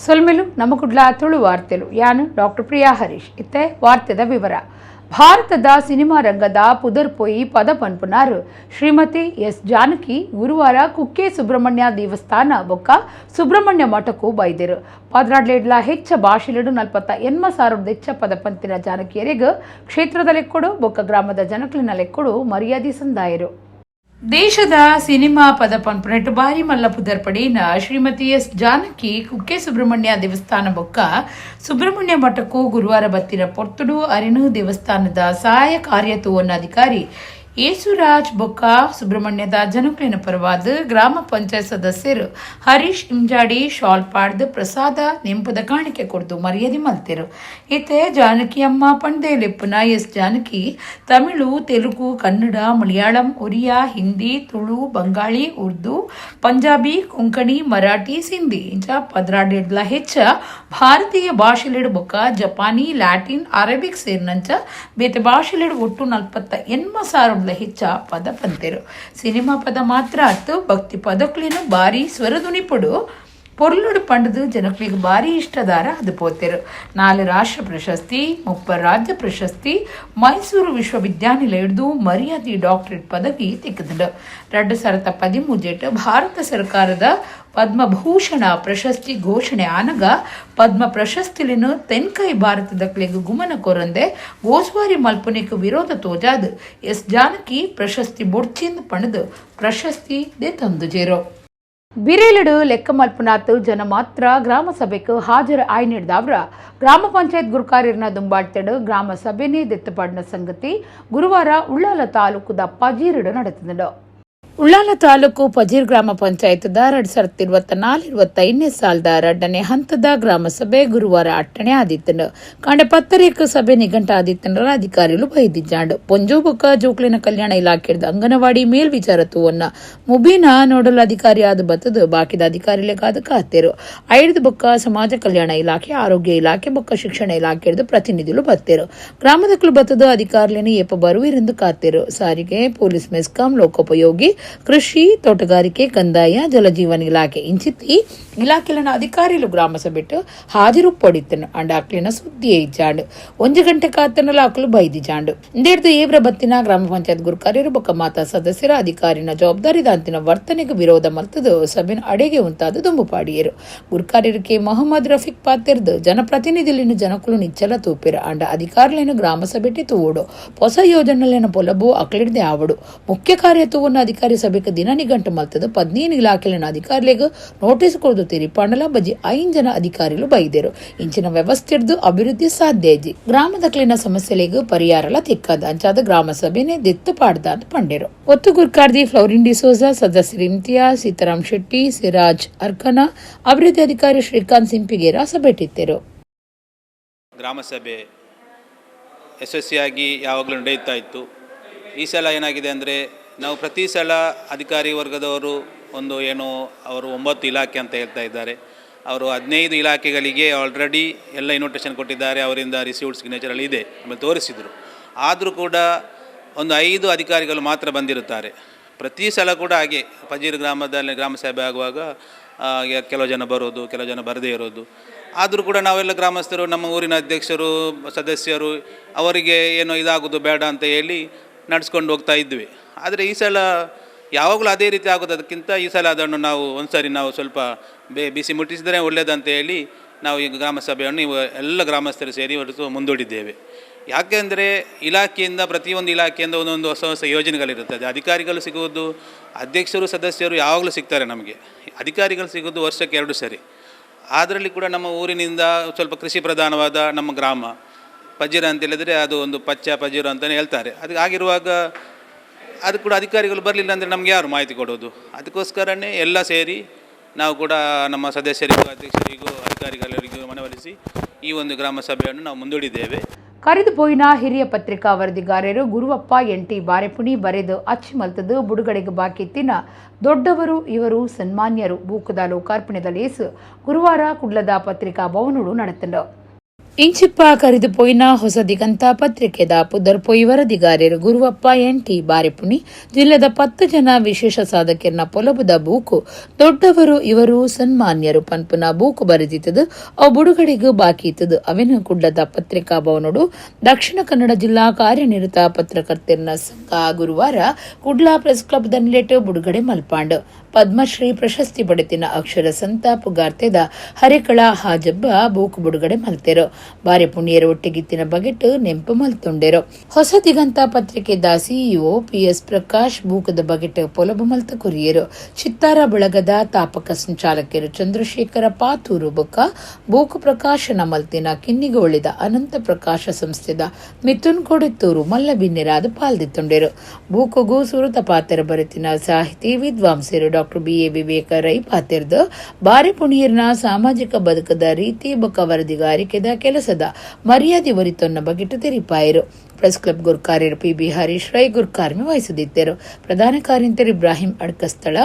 ಸೊಲ್ಮೆಲು. ನಮಕುಡ್ಲ ತುಳು ವಾರ್ತೆಲು. ಯಾನು ಡಾಕ್ಟರ್ ಪ್ರಿಯಾ ಹರೀಶ್. ಇತ್ತೆ ವಾರ್ತೆದ ವಿವರ. ಭಾರತದ ಸಿನಿಮಾ ರಂಗದ ಪುದರ್ ಪೋಯಿ ಪದ ಪನ್ಪುನಾರು ಶ್ರೀಮತಿ ಎಸ್ ಜಾನಕಿ ಗುರುವಾರ ಕುಕ್ಕೆ ಸುಬ್ರಹ್ಮಣ್ಯ ದೇವಸ್ಥಾನ ಬೊಕ್ಕ ಸುಬ್ರಹ್ಮಣ್ಯ ಮಠಕ್ಕೂ ಬೈದೆರು. 12ಲೆಡ್ಲ ಹೆಚ್ಚ ಭಾಷೆಲೆಡು 48 ಸಾವಿರದ ಹೆಚ್ಚ ಪದ ಪಂತಿನ ಜಾನಕಿಯರಿಗೆ ಕ್ಷೇತ್ರದ ಲೆಕ್ಕೊಡು ಬೊಕ್ಕ ಗ್ರಾಮದ ಜನಕ್ಲಿನ ಲೆಕ್ಕೊಡು ಮರ್ಯಾದೆ ಸಂದಾಯರು. ದೇಶದ ಸಿನಿಮಾ ಪದ ಪನ್ಪುನೆಟ್ ಬಾರಿ ಮಲ್ಲ ಪುದರ್ ಪಡೆಯಿನ ಶ್ರೀಮತಿ ಎಸ್ ಜಾನಕಿ ಕುಕ್ಕೆ ಸುಬ್ರಹ್ಮಣ್ಯ ದೇವಸ್ಥಾನ ಬೊಕ್ಕ ಸುಬ್ರಹ್ಮಣ್ಯ ಮಠಕ್ಕೂ ಗುರುವಾರ ಬತ್ತಿನ ಪೊರ್ತುಡು ಅರಿನು ದೇವಸ್ಥಾನದ ಸಹಾಯ ಕಾರ್ಯತುವನ್ನ ಅಧಿಕಾರಿ ಯೇಸುರಾಜ್ ಬೊಕ್ಕ ಸುಬ್ರಹ್ಮಣ್ಯದ ಜನಕ್ಲೆನ ಪರವಾದ ಗ್ರಾಮ ಪಂಚಾಯತ್ ಸದಸ್ಯರು ಹರೀಶ್ ಇಂಜಾಡಿ ಶಾಲ್ ಪಾಡ್ದ್, ಪ್ರಸಾದ, ನೆಂಪುದ ಕಾಣಿಕೆ ಕೊರ್ದು ಮರ್ಯಾದೆ ಮಲ್ತೆರು. ಇತ್ತೆ ಜಾನಕಿ ಅಮ್ಮ ಪಂದೇ ಲೆಪ್ಪುನ ಎಸ್ ಜಾನಕಿ ತಮಿಳು, ತೆಲುಗು, ಕನ್ನಡ, ಮಲಯಾಳಂ, ಒರಿಯಾ, ಹಿಂದಿ, ತುಳು, ಬಂಗಾಳಿ, ಉರ್ದು, ಪಂಜಾಬಿ, ಕೊಂಕಣಿ, ಮರಾಠಿ, ಸಿಂಧಿ ಇಂಚ 12ಡ್ಲ ಹೆಚ್ಚ ಭಾರತೀಯ ಭಾಷೆಲೆಡು ಬೊಕ್ಕ ಜಪಾನಿ, ಲ್ಯಾಟಿನ್, ಅರೇಬಿಕ್ ಸೇರಿನಂಚ ಬೇತೆ ಭಾಷೆಲೆಡು ಒಟ್ಟು 48 ಸಾವಿರಡ್ಲ ಹೆಚ್ಚ ಪದ ಪಂತೆರು. ಸಿನಿಮಾ ಪದ ಮಾತ್ರ ಅತ್ತು, ಭಕ್ತಿ ಪದಕ್ಲೇನು ಬಾರಿ ಸ್ವರದುನಿಪುಡು ಪೊರ್ಲುಡು ಪಂಡದು ಜನಕ್ಲಿಗೆ ಬಾರಿ ಇಷ್ಟದಾರ ಅದು ಪೋತೆರು. ನಾಲ್ ರಾಷ್ಟ್ರ ಪ್ರಶಸ್ತಿ, 30 ರಾಜ್ಯ ಪ್ರಶಸ್ತಿ, ಮೈಸೂರು ವಿಶ್ವವಿದ್ಯಾನಿಲಯದ್ದು ಮರ್ಯಾದೆ ಡಾಕ್ಟರೇಟ್ ಪದವಿ ತಿಕ್ಕುದುಂಡು. 2013ಟ್ ಭಾರತ ಸರ್ಕಾರದ ಪದ್ಮಭೂಷಣ ಪ್ರಶಸ್ತಿ ಘೋಷಣೆ ಆನಗ ಪದ್ಮ ಪ್ರಶಸ್ತಿಲಿನ ತೆನ್ಕೈ ಭಾರತದ ಕ್ಲೆಗ್ ಗುಮನ ಕೊರಂದೆ ಗೋಸ್ವಾರಿ ಮಲ್ಪುನಿಕ್ ವಿರೋಧ ತೋಜಾದ್ ಎಸ್ ಜಾನಕಿ ಪ್ರಶಸ್ತಿ ಬೊಡ್ಚಿಂದ್ ಪಣದು ಪ್ರಶಸ್ತಿ ದೆ ತಂದುಜೇರು. ಬಿರೇಲುಡು ಲೆಕ್ಕ ಮಲ್ಪುನಾತ್ ಜನ ಮಾತ್ರ ಗ್ರಾಮ ಸಭೆಗೆ ಹಾಜರ ಆಯ್ನಿಡ್ದವ್ರ ಗ್ರಾಮ ಪಂಚಾಯತ್ ಗುರುಕಾರ್ಯರ್ನ ದುಂಬಾಡ್ತೆಡು ಗ್ರಾಮ ಸಭೆನೇ ದೆತ್ತಪಾಡಿನ ಸಂಗತಿ ಗುರುವಾರ ಉಳ್ಳಾಲ ತಾಲೂಕುದ ಪಜೀರುಡು ನಡೆತದುಂಡು. ಉಳ್ಳಾಲ ತಾಲೂಕು ಪಜೀರ್ ಗ್ರಾಮ ಪಂಚಾಯತ್ದ 2024-25ನೇ ಸಾಲದ ಎರಡನೇ ಹಂತದ ಗ್ರಾಮ ಸಭೆ ಗುರುವಾರ ಅಟ್ಟಣೆ ಆದಿತ್ತಂಡು. ಕಾಂಡೆ 10:30ಕ್ಕೆ ಸಭೆ ನಿಘಂಟ ಆದಿತ್ತಂಡ್ರ ಅಧಿಕಾರಿಗಳು ಬೈದಿಜ್ಜಾಂಡು. ಪೊಂಜೋ ಬೊಕ್ಕ ಜೋಕ್ಲಿನ ಕಲ್ಯಾಣ ಇಲಾಖೆದ ಅಂಗನವಾಡಿ ಮೇಲ್ವಿಚಾರತ್ವವನ್ನ ಮುಬೀನ ನೋಡಲ್ ಅಧಿಕಾರಿ ಆದ ಬತ್ತದು ಬಾಕಿದ ಅಧಿಕಾರಿಲೆಗಾದ ಕಾತೇರು. ಐದು ಬೊಕ್ಕ ಸಮಾಜ ಕಲ್ಯಾಣ ಇಲಾಖೆ, ಆರೋಗ್ಯ ಇಲಾಖೆ ಬೊಕ್ಕ ಶಿಕ್ಷಣ ಇಲಾಖೆದ ಪ್ರತಿನಿಧಿಲು ಬತ್ತೇರು. ಗ್ರಾಮದಕ್ಲು ಬತ್ತದು ಅಧಿಕಾರಿಲೇನು ಏಪ ಬರುವಿರೆಂದು ಕಾತೇರು. ಸಾರಿಗೆ, ಪೊಲೀಸ್, ಮೆಸ್ಕಾಂ, ಲೋಕೋಪಯೋಗಿ, ಕೃಷಿ, ತೋಟಗಾರಿಕೆ, ಕಂದಾಯ, ಜಲಜೀವನ ಇಲಾಖೆ ಇಂಚಿತ್ತಿ ಇಲಾಖೆಲನ ಅಧಿಕಾರಿಲು ಗ್ರಾಮ ಸಭೆಟ್ ಹಾಜರು ಪಡಿತನು. ಅಂಡ ಅಕ್ಲಿನ ಸುದ್ದಿಯೇ ಇಜ್ಜಾಂಡು. 1 ಗಂಟೆ ಕಾತನಲ ಅಕ್ಲು ಬೈದಿಜಾಂಡು. ಇಂದೇರ್ದು ಏವ್ರ ಬತ್ತಿನ ಗ್ರಾಮ ಪಂಚಾಯತ್ ಗುರುಕಾರ್ಯರು ಬೊಕ್ಕ ಮಾತಾ ಸದಸ್ಯರ ಅಧಿಕಾರಿನ ಜವಾಬ್ದಾರಿ ದಾಂತಿನ ವರ್ತನೆಗೆ ವಿರೋಧ ಮಲ್ತದು ಸಭೆನ ಅಡೆಗೆ ಉಂತಾದ ದುಂಬು ಪಾಡಿಯರು. ಗುರುಕಾರ್ಯರು ಕೆ ಮೊಹಮ್ಮದ್ ರಫೀಕ್ ಪಾತೆರ್ದು, ಜನಪ್ರತಿನಿಧಿಲಿನ ಜನಕುಲು ನಿಚ್ಚಲ ತೂಪಿರ. ಅಂಡ ಅಧಿಕಾರುಲೇನು ಗ್ರಾಮ ಸಭೆಟಿ ತೂವೋಡು. ಹೊಸ ಯೋಜನೆಲೇನ ಪೊಲಬು ಅಕ್ಲಿಡ್ದೆ ಆವಡು. ಮುಖ್ಯ ಕಾರ್ಯತ್ವವನ್ನು ಅಧಿಕಾರಿ ಸಭೆಗೆ ದಿನ ನಿಘಂಟು ಮಲ್ತದು 15 ಇಲಾಖೆಲಿನ ಅಧಿಕಾರಿಗಳಿಗೆ ನೋಟಿಸ್ ಕೊಡ್ದು ತಿರಿಪಾಂಡಲ ಬಜಿ ಐನ್ ಜನ ಅಧಿಕಾರಿಗಳು ಬೈದರು. ಇಂಚಿನ ವ್ಯವಸ್ಥೆರ್ದು ಅಭಿವೃದ್ಧಿ ಸಾಧ್ಯ ಇಜ್ಜಿ. ಗ್ರಾಮದ ಕ್ಲಿನ ಸಮಸ್ಯೆಲೆಗ್ ಪರಿಹಾರಲ ತಿಕ್ಕದ. ಅಂಚಾದ ಗ್ರಾಮ ಸಭೆನೆ ದೆತ್ತು ಪಾಡ್ದ ಅಂತ ಪಂಡೇರು. ಒತ್ತು ಗುರ್ಕಾರ್ದಿ ಫ್ಲೋರಿನ್ ಡಿಸೋಜಾ, ಸದಸ್ಯರು ಇಮ್ತಿಯಾಜ್, ಸೀತಾರಾಮ್ ಶೆಟ್ಟಿ, ಸಿರಾಜ್ ಅರ್ಕನ, ಅಭಿವೃದ್ಧಿ ಅಧಿಕಾರಿ ಶ್ರೀಕಾಂತ್ ಸಿಂಪಿಗೇರ ಸಭೆಟಿದ್ದರು. ಗ್ರಾಮ ಸಭೆ ಯಶಸ್ವಿಯಾಗಿ ಯಾವಾಗಲೂ ನಡೆಯುತ್ತಾ ಇತ್ತು. ಈ ಸಲ ಏನಾಗಿದೆ ಅಂದರೆ, ನಾವು ಪ್ರತಿ ಸಲ ಅಧಿಕಾರಿ ವರ್ಗದವರು ಒಂದು ಏನು ಅವರು ಒಂಬತ್ತು ಇಲಾಖೆ ಅಂತ ಹೇಳ್ತಾ ಇದ್ದಾರೆ. ಅವರು 15 ಇಲಾಖೆಗಳಿಗೆ ಆಲ್ರೆಡಿ ಎಲ್ಲ ಇನ್ವಿಟೇಷನ್ ಕೊಟ್ಟಿದ್ದಾರೆ. ಅವರಿಂದ ರಿಸೀವ್ಡ್ ಸಿಗ್ನೇಚರಲ್ಲಿ ಇದೆ, ಆಮೇಲೆ ತೋರಿಸಿದರು. ಆದರೂ ಕೂಡ ಒಂದು ಐದು ಅಧಿಕಾರಿಗಳು ಮಾತ್ರ ಬಂದಿರುತ್ತಾರೆ. ಪ್ರತಿ ಸಲ ಕೂಡ ಹಾಗೆ. ಪಜೀರು ಗ್ರಾಮದಲ್ಲಿ ಗ್ರಾಮ ಸಭೆ ಆಗುವಾಗ ಕೆಲವು ಜನ ಬರೋದು, ಕೆಲವು ಜನ ಬರದೇ ಇರೋದು. ಆದರೂ ಕೂಡ ನಾವೆಲ್ಲ ಗ್ರಾಮಸ್ಥರು, ನಮ್ಮ ಊರಿನ ಅಧ್ಯಕ್ಷರು, ಸದಸ್ಯರು ಅವರಿಗೆ ಏನು ಇದಾಗೋದು ಬೇಡ ಅಂತ ಹೇಳಿ ನಡೆಸ್ಕೊಂಡು ಹೋಗ್ತಾ ಇದ್ವಿ. ಆದರೆ ಈ ಸಲ ಯಾವಾಗಲೂ ಅದೇ ರೀತಿ ಆಗೋದು. ಅದಕ್ಕಿಂತ ಈ ಸಲ ಅದನ್ನು ನಾವು ಒಂದು ಸರಿ ನಾವು ಸ್ವಲ್ಪ ಬಿಸಿ ಮುಟ್ಟಿಸಿದರೆ ಒಳ್ಳೆಯದಂತ ಹೇಳಿ ನಾವು ಈ ಗ್ರಾಮ ಸಭೆಯನ್ನು ಇವು ಎಲ್ಲ ಗ್ರಾಮಸ್ಥರು ಸೇರಿ ಹೊರತು ಮುಂದೂಡಿದ್ದೇವೆ. ಯಾಕೆಂದರೆ ಇಲಾಖೆಯಿಂದ, ಪ್ರತಿಯೊಂದು ಇಲಾಖೆಯಿಂದ ಒಂದೊಂದು ಹೊಸ ಹೊಸ ಯೋಜನೆಗಳಿರುತ್ತದೆ. ಅಧಿಕಾರಿಗಳು ಸಿಗುವುದು, ಅಧ್ಯಕ್ಷರು, ಸದಸ್ಯರು ಯಾವಾಗಲೂ ಸಿಗ್ತಾರೆ ನಮಗೆ. ಅಧಿಕಾರಿಗಳು ಸಿಗೋದು ವರ್ಷಕ್ಕೆ ಎರಡು ಸರಿ. ಅದರಲ್ಲಿ ಕೂಡ ನಮ್ಮ ಊರಿನಿಂದ ಸ್ವಲ್ಪ ಕೃಷಿ ಪ್ರಧಾನವಾದ ನಮ್ಮ ಗ್ರಾಮ ಪಜೀರ ಅಂತ ಹೇಳಿದರೆ ಅದು ಒಂದು ಪಚ್ಚ ಪಜೀರ ಅಂತಲೇ ಹೇಳ್ತಾರೆ. ಅದು ಆಗಿರುವಾಗ ಅದು ಕೂಡ ಅಧಿಕಾರಿಗಳು ಬರಲಿಲ್ಲ ಅಂದರೆ ನಮಗೆ ಯಾರು ಮಾಹಿತಿ ಕೊಡೋದು? ಅದಕ್ಕೋಸ್ಕರನೇ ಎಲ್ಲ ಸೇರಿ ನಾವು ಕೂಡ ನಮ್ಮ ಸದಸ್ಯರಿಗೂ, ಅಧ್ಯಕ್ಷರಿಗೂ, ಅಧಿಕಾರಿಗಳಿಗೂ ಮನವೊಲಿಸಿ ಈ ಒಂದು ಗ್ರಾಮ ಸಭೆಯನ್ನು ನಾವು ಮುಂದೂಡಿದ್ದೇವೆ. ಕರಿದು ಪೋಯಿನ ಹಿರಿಯ ಪತ್ರಿಕಾ ವರದಿಗಾರರು ಗುರುವಪ್ಪ ಎನ್ ಟಿ ಬಾರೆಪುಣಿ ಬರೆದು ಅಚ್ಚಿ ಮಲ್ತದು ಬುಡುಗಡೆಗೆ ಬಾಕಿತ್ತಿನ "ದೊಡ್ಡವರು ಇವರು ಸನ್ಮಾನ್ಯರು" ಬೂಕುದ ಲೋಕಾರ್ಪಣೆದ ಲೇಸು ಗುರುವಾರ ಕುಡ್ಲದ ಪತ್ರಿಕಾ ಭವನಡು ನಡೆತಂಡು. ಇಂಚಿಪ್ಪ ಕರಿದು ಪೋಯಿನ ಹೊಸ ದಿಗಂತ ಪತ್ರಿಕೆದ ಪುದರ್ ಪೊಯ್ ವರದಿಗಾರರು ಗುರುವಪ್ಪ ಎನ್ ಟಿ ಬಾರೆಪುಣಿ ಜಿಲ್ಲೆದ 10 ಜನ ವಿಶೇಷ ಸಾಧಕರ್ನ ಪೊಲಬುದ ಬೂಕು ದೊಡ್ಡವರು ಇವರು ಸನ್ಮಾನ್ಯರು ಪನ್ಪುನ ಬೂಕು ಬರೆದಿತ್ತದು ಅವು ಬುಡುಗಡೆಗೂ ಬಾಕಿ ಇತ್ತದು. ಅವೆನ ಕುಡ್ಲದ ಪತ್ರಿಕಾ ಭವನೋಡು ದಕ್ಷಿಣ ಕನ್ನಡ ಜಿಲ್ಲಾ ಕಾರ್ಯನಿರತ ಪತ್ರಕರ್ತರ್ನ ಸಂಘ ಗುರುವಾರ ಕುಡ್ಲ ಪ್ರೆಸ್ ಕ್ಲಬ್ ದನ್ಲೇಟ್ ಬುಡುಗಡೆ ಮಲ್ಪಾಂಡ್. ಪದ್ಮಶ್ರೀ ಪ್ರಶಸ್ತಿ ಪಡೆತಿನ ಅಕ್ಷರ ಸಂತ ಪುಗಾರ್ತೆದ ಹರೇಕಳ ಹಾಜಬ್ಬ ಬೂಕು ಬುಡುಗಡೆ ಮಲ್ತೆರು. ಬಾರೆ ಪುಣ್ಯರ ಒಟ್ಟಿಗಿತ್ತಿನ ಬಗೆಟ್ ನೆಂಪು ಮಲ್ತೊಂಡೆರು. ಹೊಸ ದಿಗಂತ ಪತ್ರಿಕೆದ ಸಿಇಒ ಪಿಎಸ್ ಪ್ರಕಾಶ್ ಬೂಕದ ಬಗೆಟ್ ಪೊಲಬು ಮಲ್ತ ಕೊರಿಯರು. ಚಿತ್ತಾರ ಬಳಗದ ತಾಪಕ ಸಂಚಾಲಕರು ಚಂದ್ರಶೇಖರ ಪಾತೂರು ಬೊಕ್ಕ ಬೂಕು ಪ್ರಕಾಶನ ಮಲ್ತಿನ ಕಿನ್ನಿಗೋಳಿದ ಅನಂತ ಪ್ರಕಾಶ ಸಂಸ್ಥೆದ ಮಿಥುನ್ ಕೊಡೆತ್ತೂರು ಮಲ್ಲ ಬಿನ್ನೆರಾದ ಪಾಲ್ದಿತ್ತೊಂಡೆರು. ಬೂಕುಗು ಸುರುತ ಪಾತೆರ ಬರೆತಿನ ಸಾಹಿತಿ ವಿದ್ವಾಂಸರು ಡಾಕ್ಟರ್ ಬಿಎ ವಿವೇಕ ರೈ ಪಾತೆರ್ದು ಬಾರೆ ಪುಣಿಯರ್ನ ಸಾಮಾಜಿಕ ಬದುಕದ ರೀತಿ ಬೊಕ್ಕ ವರದಿಗಾರಿಕೆದ ಕೆಲಸದ ಮರ್ಯಾದೆ ಒರಿತೊನ್ನ ಬಗೆಟ್ ತೆರಿಪಾಯರು. ಪ್ರೆಸ್ ಕ್ಲಬ್ ಗುರ್ಕಾರ್ಯರು ಪಿಬಿ ಹರೀಶ್ ರೈ ಗುರ್ಕಾರ್ಮೆ ವಹಿಸದಿದ್ದರು. ಪ್ರಧಾನ ಕಾರ್ಯಂತರು ಇಬ್ರಾಹಿಂ ಅಡ್ಕಸ್ಥಳ,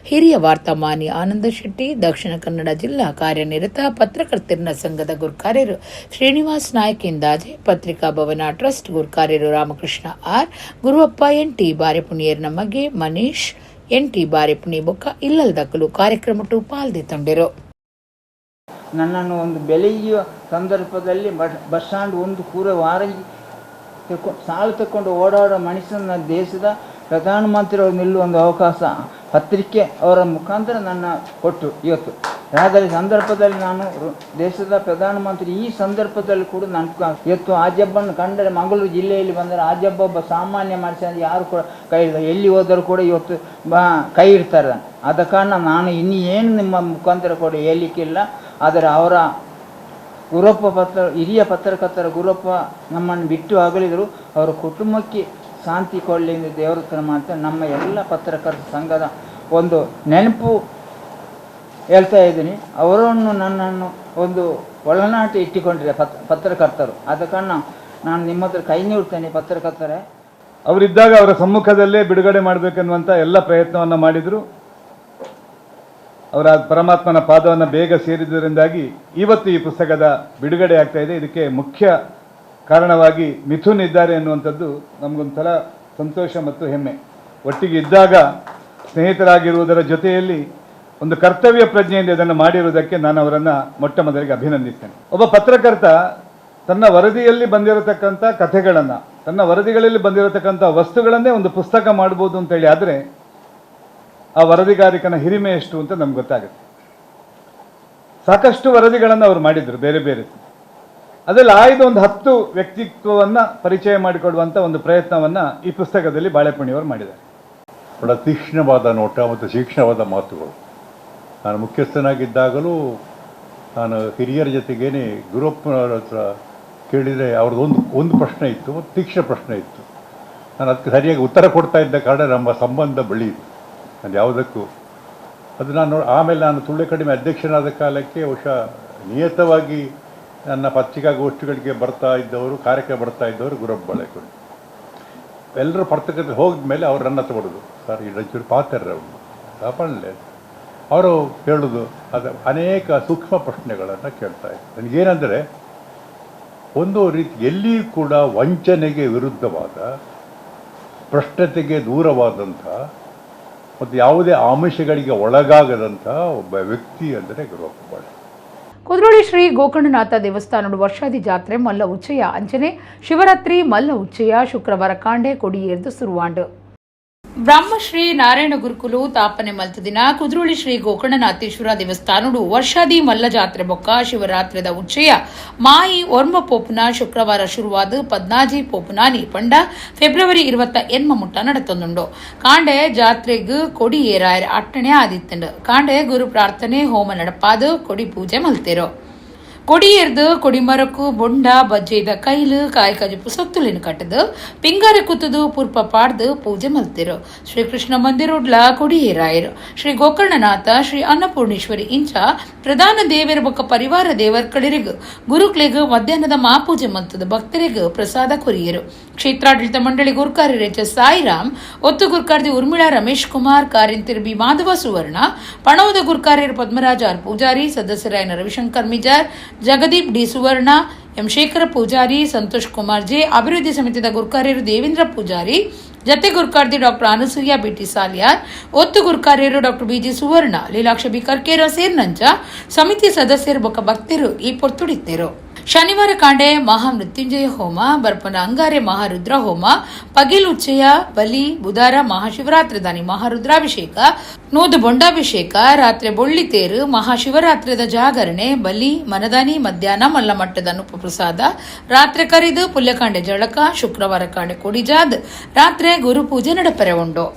ಹಿರಿಯ ವಾರ್ತಾಮಾನಿ ಆನಂದ ಶೆಟ್ಟಿ, ದಕ್ಷಿಣ ಕನ್ನಡ ಜಿಲ್ಲಾ ಕಾರ್ಯನಿರತ ಪತ್ರಕರ್ತರನ ಸಂಘದ ಗುರ್ಕಾರ್ಯರು ಶ್ರೀನಿವಾಸ್ ನಾಯ್ಕ್ ಇಂದಾಜೆ, ಪತ್ರಿಕಾ ಭವನ ಟ್ರಸ್ಟ್ ಗುರ್ಕಾರ್ಯರು ರಾಮಕೃಷ್ಣ ಆರ್, ಗುರುವಪ್ಪ ಎನ್ಟಿ ಬಾರೆಪುಣಿಯರ್ನ ಮಗೆ ಮನೀಶ್ ಎನ್ಟಿ ಬಾರೆಪುಣಿ ಬೊಕ್ಕ ಇಲ್ಲಲ್ದಕಲು ಕಾರ್ಯಕ್ರಮಟು ಪಾಲ್ದೆ ತಂಡೆರು. ನನ್ನನ್ನು ಒಂದು ಬೆಳೆಯುವ ಸಂದರ್ಭದಲ್ಲಿ bus bus stand ಒಂದು ಪೂರ ವಾರ ಸಾಲು ತಕ್ಕೊಂಡು ಓಡಾಡೋ ಮನುಷ್ಯನ ದೇಶದ ಪ್ರಧಾನಮಂತ್ರಿಯವರು ನಿಲ್ಲುವ ಒಂದು ಅವಕಾಶ ಪತ್ರಿಕೆ ಅವರ ಮುಖಾಂತರ ನನ್ನ ಕೊಟ್ಟು ಇವತ್ತು. ಆದರೆ ಸಂದರ್ಭದಲ್ಲಿ ನಾನು ದೇಶದ ಪ್ರಧಾನಮಂತ್ರಿ ಈ ಸಂದರ್ಭದಲ್ಲಿ ಕೂಡ ನಾನು ಇವತ್ತು ಆಜಬ್ಬನ್ನು ಕಂಡರೆ, ಮಂಗಳೂರು ಜಿಲ್ಲೆಯಲ್ಲಿ ಬಂದರೆ ಆಜಬ್ಬ ಒಬ್ಬ ಸಾಮಾನ್ಯ ಮನುಷ್ಯ, ಯಾರು ಕೂಡ ಕೈ ಹಿಡಿದ ಎಲ್ಲಿ ಹೋದರೂ ಕೂಡ ಇವತ್ತು ಕೈ ಇಡ್ತಾರೆ. ಆದ ಕಾರಣ ನಾನು ಇನ್ನೇನು ನಿಮ್ಮ ಮುಖಾಂತರ ಕೂಡ ಹೇಳಲಿಕ್ಕಿಲ್ಲ. ಆದರೆ ಅವರ ಗುರಪ್ಪ ಹಿರಿಯ ಪತ್ರಕರ್ತರ ಗುರಪ್ಪ ನಮ್ಮನ್ನು ಬಿಟ್ಟು ಅಗಲಿದರು. ಅವರ ಕುಟುಂಬಕ್ಕೆ ಶಾಂತಿ ಕೊಡಲಿ ಎಂದು ದೇವರ ಹತ್ರ ಮಾಡ್ತಾರೆ. ನಮ್ಮ ಎಲ್ಲ ಪತ್ರಕರ್ತ ಸಂಘದ ಒಂದು ನೆನಪು ಹೇಳ್ತಾ ಇದ್ದೀನಿ. ಅವರನ್ನು ನನ್ನನ್ನು ಒಂದು ಒಳನಾಟ ಇಟ್ಟುಕೊಂಡಿದೆ ಪತ್ರಕರ್ತರು. ಆದ ಕಾರಣ ನಾನು ನಿಮ್ಮ ಹತ್ರ ಕೈ ನೀಡ್ತೇನೆ ಪತ್ರಕರ್ತರೇ. ಅವರಿದ್ದಾಗ ಅವರ ಸಮ್ಮುಖದಲ್ಲೇ ಬಿಡುಗಡೆ ಮಾಡಬೇಕನ್ನುವಂಥ ಎಲ್ಲ ಪ್ರಯತ್ನವನ್ನು ಮಾಡಿದರು. ಅವರ ಪರಮಾತ್ಮನ ಪಾದವನ್ನು ಬೇಗ ಸೇರಿದ್ದರಿಂದಾಗಿ ಇವತ್ತು ಈ ಪುಸ್ತಕದ ಬಿಡುಗಡೆ ಆಗ್ತಾ ಇದೆ. ಇದಕ್ಕೆ ಮುಖ್ಯ ಕಾರಣವಾಗಿ ಮಿಥುನ್ ಇದ್ದಾರೆ ಅನ್ನುವಂಥದ್ದು ನಮಗೊಂಥರ ಸಂತೋಷ ಮತ್ತು ಹೆಮ್ಮೆ. ಒಟ್ಟಿಗೆ ಇದ್ದಾಗ ಸ್ನೇಹಿತರಾಗಿರುವುದರ ಜೊತೆಯಲ್ಲಿ ಒಂದು ಕರ್ತವ್ಯ ಪ್ರಜ್ಞೆಯಿಂದ ಇದನ್ನು ಮಾಡಿರುವುದಕ್ಕೆ ನಾನು ಅವರನ್ನು ಮೊಟ್ಟ ಮೊದಲಿಗೆ ಅಭಿನಂದಿಸ್ತೇನೆ. ಒಬ್ಬ ಪತ್ರಕರ್ತ ತನ್ನ ವರದಿಯಲ್ಲಿ ಬಂದಿರತಕ್ಕಂಥ ಕಥೆಗಳನ್ನು, ತನ್ನ ವರದಿಗಳಲ್ಲಿ ಬಂದಿರತಕ್ಕಂಥ ವಸ್ತುಗಳನ್ನೇ ಒಂದು ಪುಸ್ತಕ ಮಾಡ್ಬೋದು ಅಂತೇಳಿ ಆದರೆ ಆ ವರದಿಗಾರಿಕನ ಹಿರಿಮೆ ಎಷ್ಟು ಅಂತ ನಮ್ಗೆ ಗೊತ್ತಾಗುತ್ತೆ. ಸಾಕಷ್ಟು ವರದಿಗಳನ್ನು ಅವರು ಮಾಡಿದರು ಬೇರೆ ಬೇರೆ. ಅದರಲ್ಲಿ ಆಯ್ದ ಒಂದು 10 ವ್ಯಕ್ತಿತ್ವವನ್ನು ಪರಿಚಯ ಮಾಡಿಕೊಡುವಂಥ ಒಂದು ಪ್ರಯತ್ನವನ್ನು ಈ ಪುಸ್ತಕದಲ್ಲಿ ಬಾಳೆಪುಣಿಯವರು ಮಾಡಿದ್ದಾರೆ. ಬಹಳ ತೀಕ್ಷ್ಣವಾದ ನೋಟ ಮತ್ತು ತೀಕ್ಷ್ಣವಾದ ಮಾತುಗಳು. ನಾನು ಮುಖ್ಯಸ್ಥನಾಗಿದ್ದಾಗಲೂ ನಾನು ಹಿರಿಯರ ಜೊತೆಗೇನೆ ಗುರುಪ್ಪನವರ ಹತ್ರ ಕೇಳಿದರೆ ಅವ್ರದ್ದೊಂದು ಒಂದು ಪ್ರಶ್ನೆ ಇತ್ತು, ಒಂದು ತೀಕ್ಷ್ಣ ಪ್ರಶ್ನೆ ಇತ್ತು. ನಾನು ಅದಕ್ಕೆ ಸರಿಯಾಗಿ ಉತ್ತರ ಕೊಡ್ತಾ ಇದ್ದ ಕಾರಣ ನಮ್ಮ ಸಂಬಂಧ ಬೆಳೆಯಿತು. ನಾನು ಯಾವುದಕ್ಕೂ ಅದು ನಾನು ಆಮೇಲೆ ನಾನು ತುಳು ಕಡಿಮೆ ಅಧ್ಯಕ್ಷನಾದ ಕಾಲಕ್ಕೆ ಬಹುಶಃ ನಿಯತವಾಗಿ ನನ್ನ ಪತ್ರಿಕಾಗೋಷ್ಠಿಗಳಿಗೆ ಬರ್ತಾ ಇದ್ದವರು, ಕಾರ್ಯಕ್ರಮ ಬರ್ತಾ ಇದ್ದವರು ಗುರಪ್ಪ ಬಾಳೆಕೋಡಿ. ಎಲ್ಲರೂ ಪತ್ರಕರ್ತರು ಹೋಗಿದ ಮೇಲೆ ಅವ್ರು ನನ್ನ ಹತ್ರ ಬರೋದು, ಸರ್ ಈ ಒಂಚೂರು ಪಾತ್ರ ಅವರು ಕಾಪಾಡಲೇ ಅವರು ಹೇಳೋದು ಅದು ಅನೇಕ ಸೂಕ್ಷ್ಮ ಪ್ರಶ್ನೆಗಳನ್ನು ಕೇಳ್ತಾ ಇದ್ರು. ನನಗೇನೆಂದರೆ ಒಂದು ರೀತಿ ಎಲ್ಲಿಯೂ ಕೂಡ ವಂಚನೆಗೆ ವಿರುದ್ಧವಾದ, ಭ್ರಷ್ಟತೆಗೆ ದೂರವಾದಂಥ ಮತ್ತು ಯಾವುದೇ ಆಮಿಷಗಳಿಗೆ ಒಳಗಾಗದಂಥ ಒಬ್ಬ ವ್ಯಕ್ತಿ ಅಂದರೆ ಗುರುವಪ್ಪ ಬಾಳೆ. ಕುದ್ರೋಳಿ ಶ್ರೀ ಗೋಕರ್ಣನಾಥ ದೇವಸ್ಥಾನದ ವರ್ಷಾದಿ ಜಾತ್ರೆ ಮಲ್ಲ ಉಚ್ಚಯ ಅಂಚನೆ ಶಿವರಾತ್ರಿ ಮಲ್ಲ ಉಚ್ಚಯ ಶುಕ್ರವಾರ ಕಾಂಡೆ ಕೊಡಿಯೇರ್ದು ಸುರುವಾಂಡು. ಬ್ರಹ್ಮಶ್ರೀ ನಾರಾಯಣ ಗುರುಕುಲು ತಾಪನೆ ಮಲ್ತ ದಿನ ಕುದ್ರೋಳಿ ಶ್ರೀ ಗೋಕರ್ಣನಾಥೇಶ್ವರ ದೇವಸ್ಥಾನಡು ವರ್ಷಾದಿ ಮಲ್ಲ ಜಾತ್ರೆ ಬೊಕ್ಕ ಶಿವರಾತ್ರಿದ ಉಚ್ಚಯ ಮಾಯಿ ಒರ್ಮ ಪೋಪುನ ಶುಕ್ರವಾರ ಶುರುವಾದ ಪದ್ನಾಜಿ ಪೋಪುನಾನಿ ಪಂಡ ಫೆಬ್ರವರಿ 28 ಮುಟ್ಟ ನಡತೊಂದುಂಡು. ಕಾಂಡೆ ಜಾತ್ರೆಗ್ ಕೊಡಿ ಏರಾಯರ ಅಟ್ಟಣೆ ಆದಿತ್ತಂಡು. ಕಾಂಡೆ ಗುರು ಪ್ರಾರ್ಥನೆ ಹೋಮ ನಡಪಾದು ಕೊಡಿ ಪೂಜೆ ಮಲ್ತೇರೋ. ಕೊಡಿಯೇರ್ದು ಕೊಡಿಮರಕು ಬೊಂಡ ಬಜ್ಜೆದ ಕೈಲು ಕಾಯಿ ಕಜಪು ಸೊತ್ತುಲಿನ ಕಟ್ಟದು ಪಿಂಗಾರ ಕುತ್ತದು ಪುರ್ಪ ಪಾಡ್ದು ಪೂಜೆ ಮಲ್ತಿರು. ಶ್ರೀಕೃಷ್ಣ ಮಂದಿರೋಡ್ಲ ಕೊಡಿಯೇರಾಯರು. ಶ್ರೀ ಗೋಕರ್ಣನಾಥ ಶ್ರೀ ಅನ್ನಪೂರ್ಣೇಶ್ವರಿ ಇಂಚ ಪ್ರಧಾನ ದೇವರ ಬೊಕ್ಕ ಪರಿವಾರ ದೇವರ್ಕಳಿರಿಗು ಗುರುಕ್ಲೆಗ್ ಮಧ್ಯಾಹ್ನದ ಮಾಪೂಜೆ ಮಲ್ತದ ಭಕ್ತರಿಗೂ ಪ್ರಸಾದ ಕೊರಿಯರು. ಕ್ಷೇತ್ರಾಡಳಿತ ಮಂಡಳಿ ಗುರ್ಕಾರಿ ರೇಚ ಸಾಯಿರಾಮ್, ಒತ್ತು ಗುರ್ಕಾರ್ದಿ ಉರ್ಮಿಳಾ ರಮೇಶ್ ಕುಮಾರ್, ಕಾರಿಂತಿರ್ ಬಿ ಮಾಧವ ಸುವರ್ಣ, ಪಣವದ ಗುರ್ಕಾರ್ಯರು ಪದ್ಮರಾಜ್ ಆರ್ ಪೂಜಾರಿ, ಸದಸ್ಯರಾಯನ ರವಿಶಂಕರ್ ಮಿಜಾರ್, ಜಗದೀಪ್ ಡಿ ಸುವರ್ಣ, M Shekhara Poojary, Santosh Kumar J, ಅಭಿವೃದ್ಧಿ ಸಮಿತಿದ ಗುರ್ಕಾರ್ಯರು ದೇವೇಂದ್ರ ಪೂಜಾರಿ, ಜತೆ ಗುರ್ಕಾರ್ದಿ ಡಾಕ್ಟರ್ ಅನಸೂಯ ಬಿಟಿ ಸಾಲಿಯಾರ್, ಒತ್ತು ಗುರ್ಕಾರ್ಯರು doctor BG Suvarna, Leelaksha B Karkera ಸೇರಿನಂಚ ಸಮಿತಿ ಸದಸ್ಯರು ಬೊಕ್ಕ ಭಕ್ತರು ಈ ಪೊರ್ತುಡಿತ್ತೇರು. ಶನಿವಾರ ಕಾಂಡೆ ಮಹಾಮೃತ್ಯುಂಜಯ ಹೋಮ, ಬರ್ಪನ ಅಂಗಾರೆ ಮಹಾರುದ್ರ ಹೋಮ, ಪಗಿಲ್ ಉಚ್ಚಯ ಬಲಿ, ಬುಧಾರ ಮಹಾಶಿವರಾತ್ರಿ ದಾನಿ ಮಹಾರುದ್ರಾಭಿಷೇಕ, ನೂದು ಬೊಂಡಾಭಿಷೇಕ, ರಾತ್ರಿ ಬೊಳ್ಳಿ ತೇರು, ಮಹಾಶಿವರಾತ್ರಿದ ಜಾಗರಣೆ, ಬಲಿ, ಮನದಾನಿ, ಮಧ್ಯಾಹ್ನ ಮಲ್ಲಮಟ್ಟದ ಅನುಪಪ್ರಸಾದ, ರಾತ್ರಿ ಕರಿದು ಪುಲ್ಯಕಾಂಡೆ ಜಳಕ, ಶುಕ್ರವಾರ ಕಾಂಡೆ ಕೊಡಿಜಾದ್, ರಾತ್ರಿ ಗುರುಪೂಜೆ ನಡಪರೆ ಉಂಡು.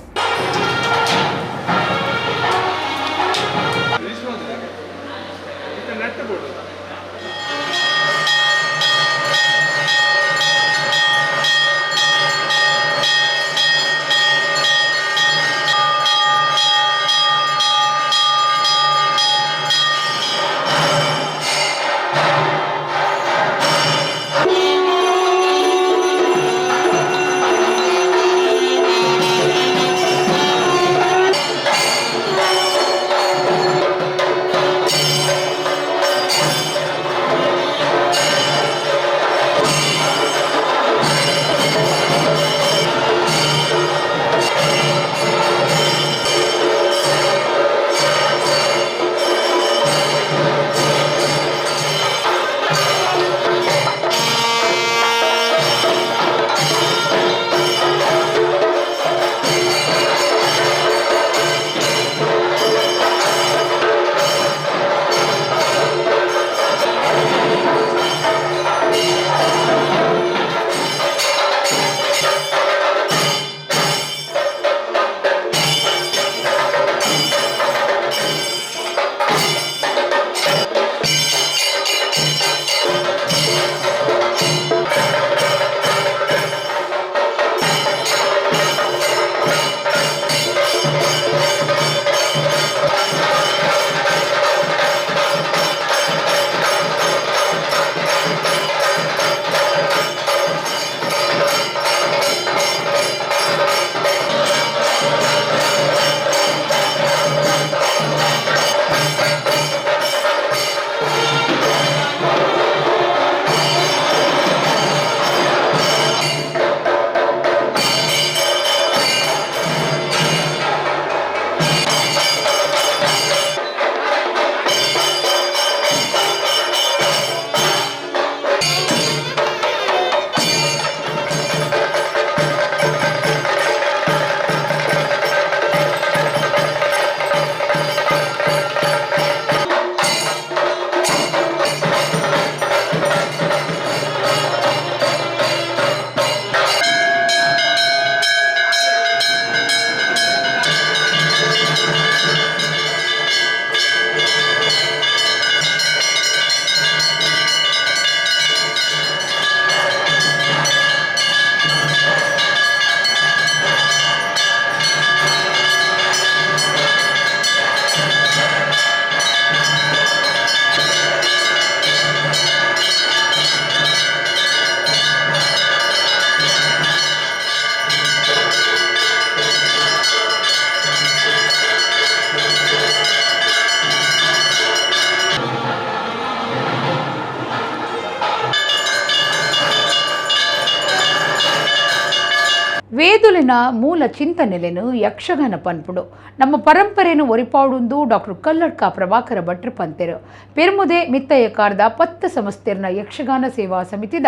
ವೇದುಲಿನ ಮೂಲ ಚಿಂತನೆಲೆನು ಯಕ್ಷಗಾನ ಪನ್ಪುಡು ನಮ್ಮ ಪರಂಪರೆಯನ್ನು ಒರಿಪಾಡುಂದು ಡಾಕ್ಟರ್ ಕಲ್ಲಡ್ಕ ಪ್ರಭಾಕರ ಭಟ್ರು ಪಂತೆರು. ಪೆರ್ಮುದೆ ಮಿತ್ತಯ್ಯಕಾರ್ದ 10 ಸಂಸ್ಥೆರ್ನ ಯಕ್ಷಗಾನ ಸೇವಾ ಸಮಿತಿದ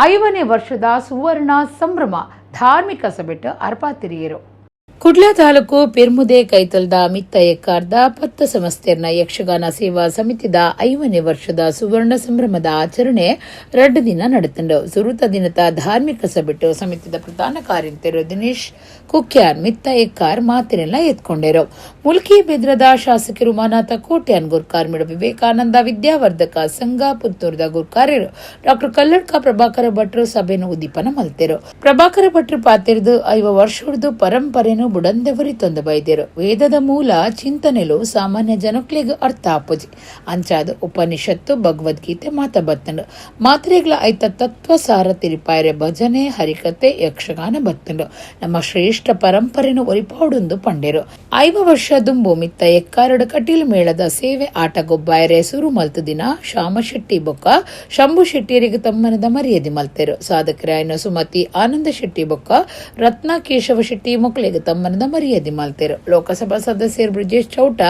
5ನೇ ವರ್ಷದ ಸುವರ್ಣ ಸಂಭ್ರಮ ಧಾರ್ಮಿಕ ಸಭೆಟ್ ಅರ್ಪಾತಿರಿಯರು. ಕುಡ್ಲ ತಾಲೂಕು ಪೆರ್ಮುದೆ ಕೈತಲ್ದ ಮಿತ್ತಯ್ಯಕಾರ್ದ 10 ಸಂಸ್ಥೆರ್ನ ಯಕ್ಷಗಾನ ಸೇವಾ ಸಮಿತಿದ 5ನೇ ವರ್ಷದ ಸುವರ್ಣ ಸಂಭ್ರಮದ ಆಚರಣೆ 2 ದಿನ ನಡೆತಂಡು. ಸುರುತ ದಿನದ ಧಾರ್ಮಿಕ ಸಭೆಟ್ಟು ಸಮಿತಿದ ಪ್ರಧಾನ ಕಾರ್ಯಂತೆರು ದಿನೇಶ್ ಕುಕ್ಯಾನ್ ಮಿತ್ತಯ್ಯಕಾರ್ ಮಾತಿನೆಲ್ಲ ಎತ್ಕೊಂಡರು. ಮುಲ್ಕಿ ಬೆದ್ರದ ಶಾಸಕರು ಮಾನಾಥ ಕೋಟ್ಯಾನ್ ಗುರ್ಕಾರ್ಮಿಡು ವಿವೇಕಾನಂದ ವಿದ್ಯಾವರ್ಧಕ ಸಂಘ ಪುತ್ತೂರದ ಗುರ್ಕಾರ್ಯರು ಡಾಕ್ಟರ್ ಕಲ್ಲಡ್ಕ ಪ್ರಭಾಕರ ಭಟ್ರು ಸಭೆಯನ್ನು ಉದ್ದೀಪನ ಮಲ್ತೆರು. ಪ್ರಭಾಕರ ಭಟ್ರು ಪಾತಿರ್ದು 5 ವರ್ಷದ ಪರಂಪರೆಯನ್ನು ಬುಡಂದೆವರಿ ತೊಂದ ಬೈದರು. ವೇದದ ಮೂಲ ಚಿಂತನೆಲು ಸಾಮಾನ್ಯ ಜನಕ್ಲೆಗ್ ಅರ್ಥ ಆಪುಜಿ. ಅಂಚಾದ ಉಪನಿಷತ್ತು ಭಗವದ್ಗೀತೆ ಮಾತ ಬತ್ತಂಡು ಮಾತ್ರೆಗಳ ಐತ ತತ್ವ ಸಾರ ತಿರಿಪಾಯರೆ ಭಜನೆ ಹರಿಕತೆ ಯಕ್ಷಗಾನ ಬತ್ತಂಡು ನಮ್ಮ ಶ್ರೇಷ್ಠ ಪರಂಪರೆನು ಒರಿಪಾಡುಂದು ಪಂಡೆರು. 50 ವರ್ಷ ದುಂಬು ಮಿತ್ತ ಎಕ್ಕಾರಡು ಕಟೀಲ್ ಮೇಳದ ಸೇವೆ ಆಟ ಗೊಬ್ಬಾಯರೆ ಸುರು ಮಲ್ತು ದಿನ ಶ್ಯಾಮ ಶೆಟ್ಟಿ ಬೊಕ್ಕ ಶಂಭು ಶೆಟ್ಟಿಯರಿಗೆ ತಮ್ಮನದ ಮರ್ಯಾದೆ ಮಲ್ತೆರು. ಸಾಧಕರಾಯನ ಸುಮತಿ ಆನಂದ ಶೆಟ್ಟಿ ಬೊಕ್ಕ ರತ್ನ ಕೇಶವ ಶೆಟ್ಟಿ ಮೊಕ್ಕಳಿಗೆ ತಮ್ಮನದ ಮರ್ಯಾದೆ ಮಲ್ತೆರು. ಲೋಕಸಭಾ ಸದಸ್ಯರು ಬ್ರಿಜೇಶ್ ಚೌಟ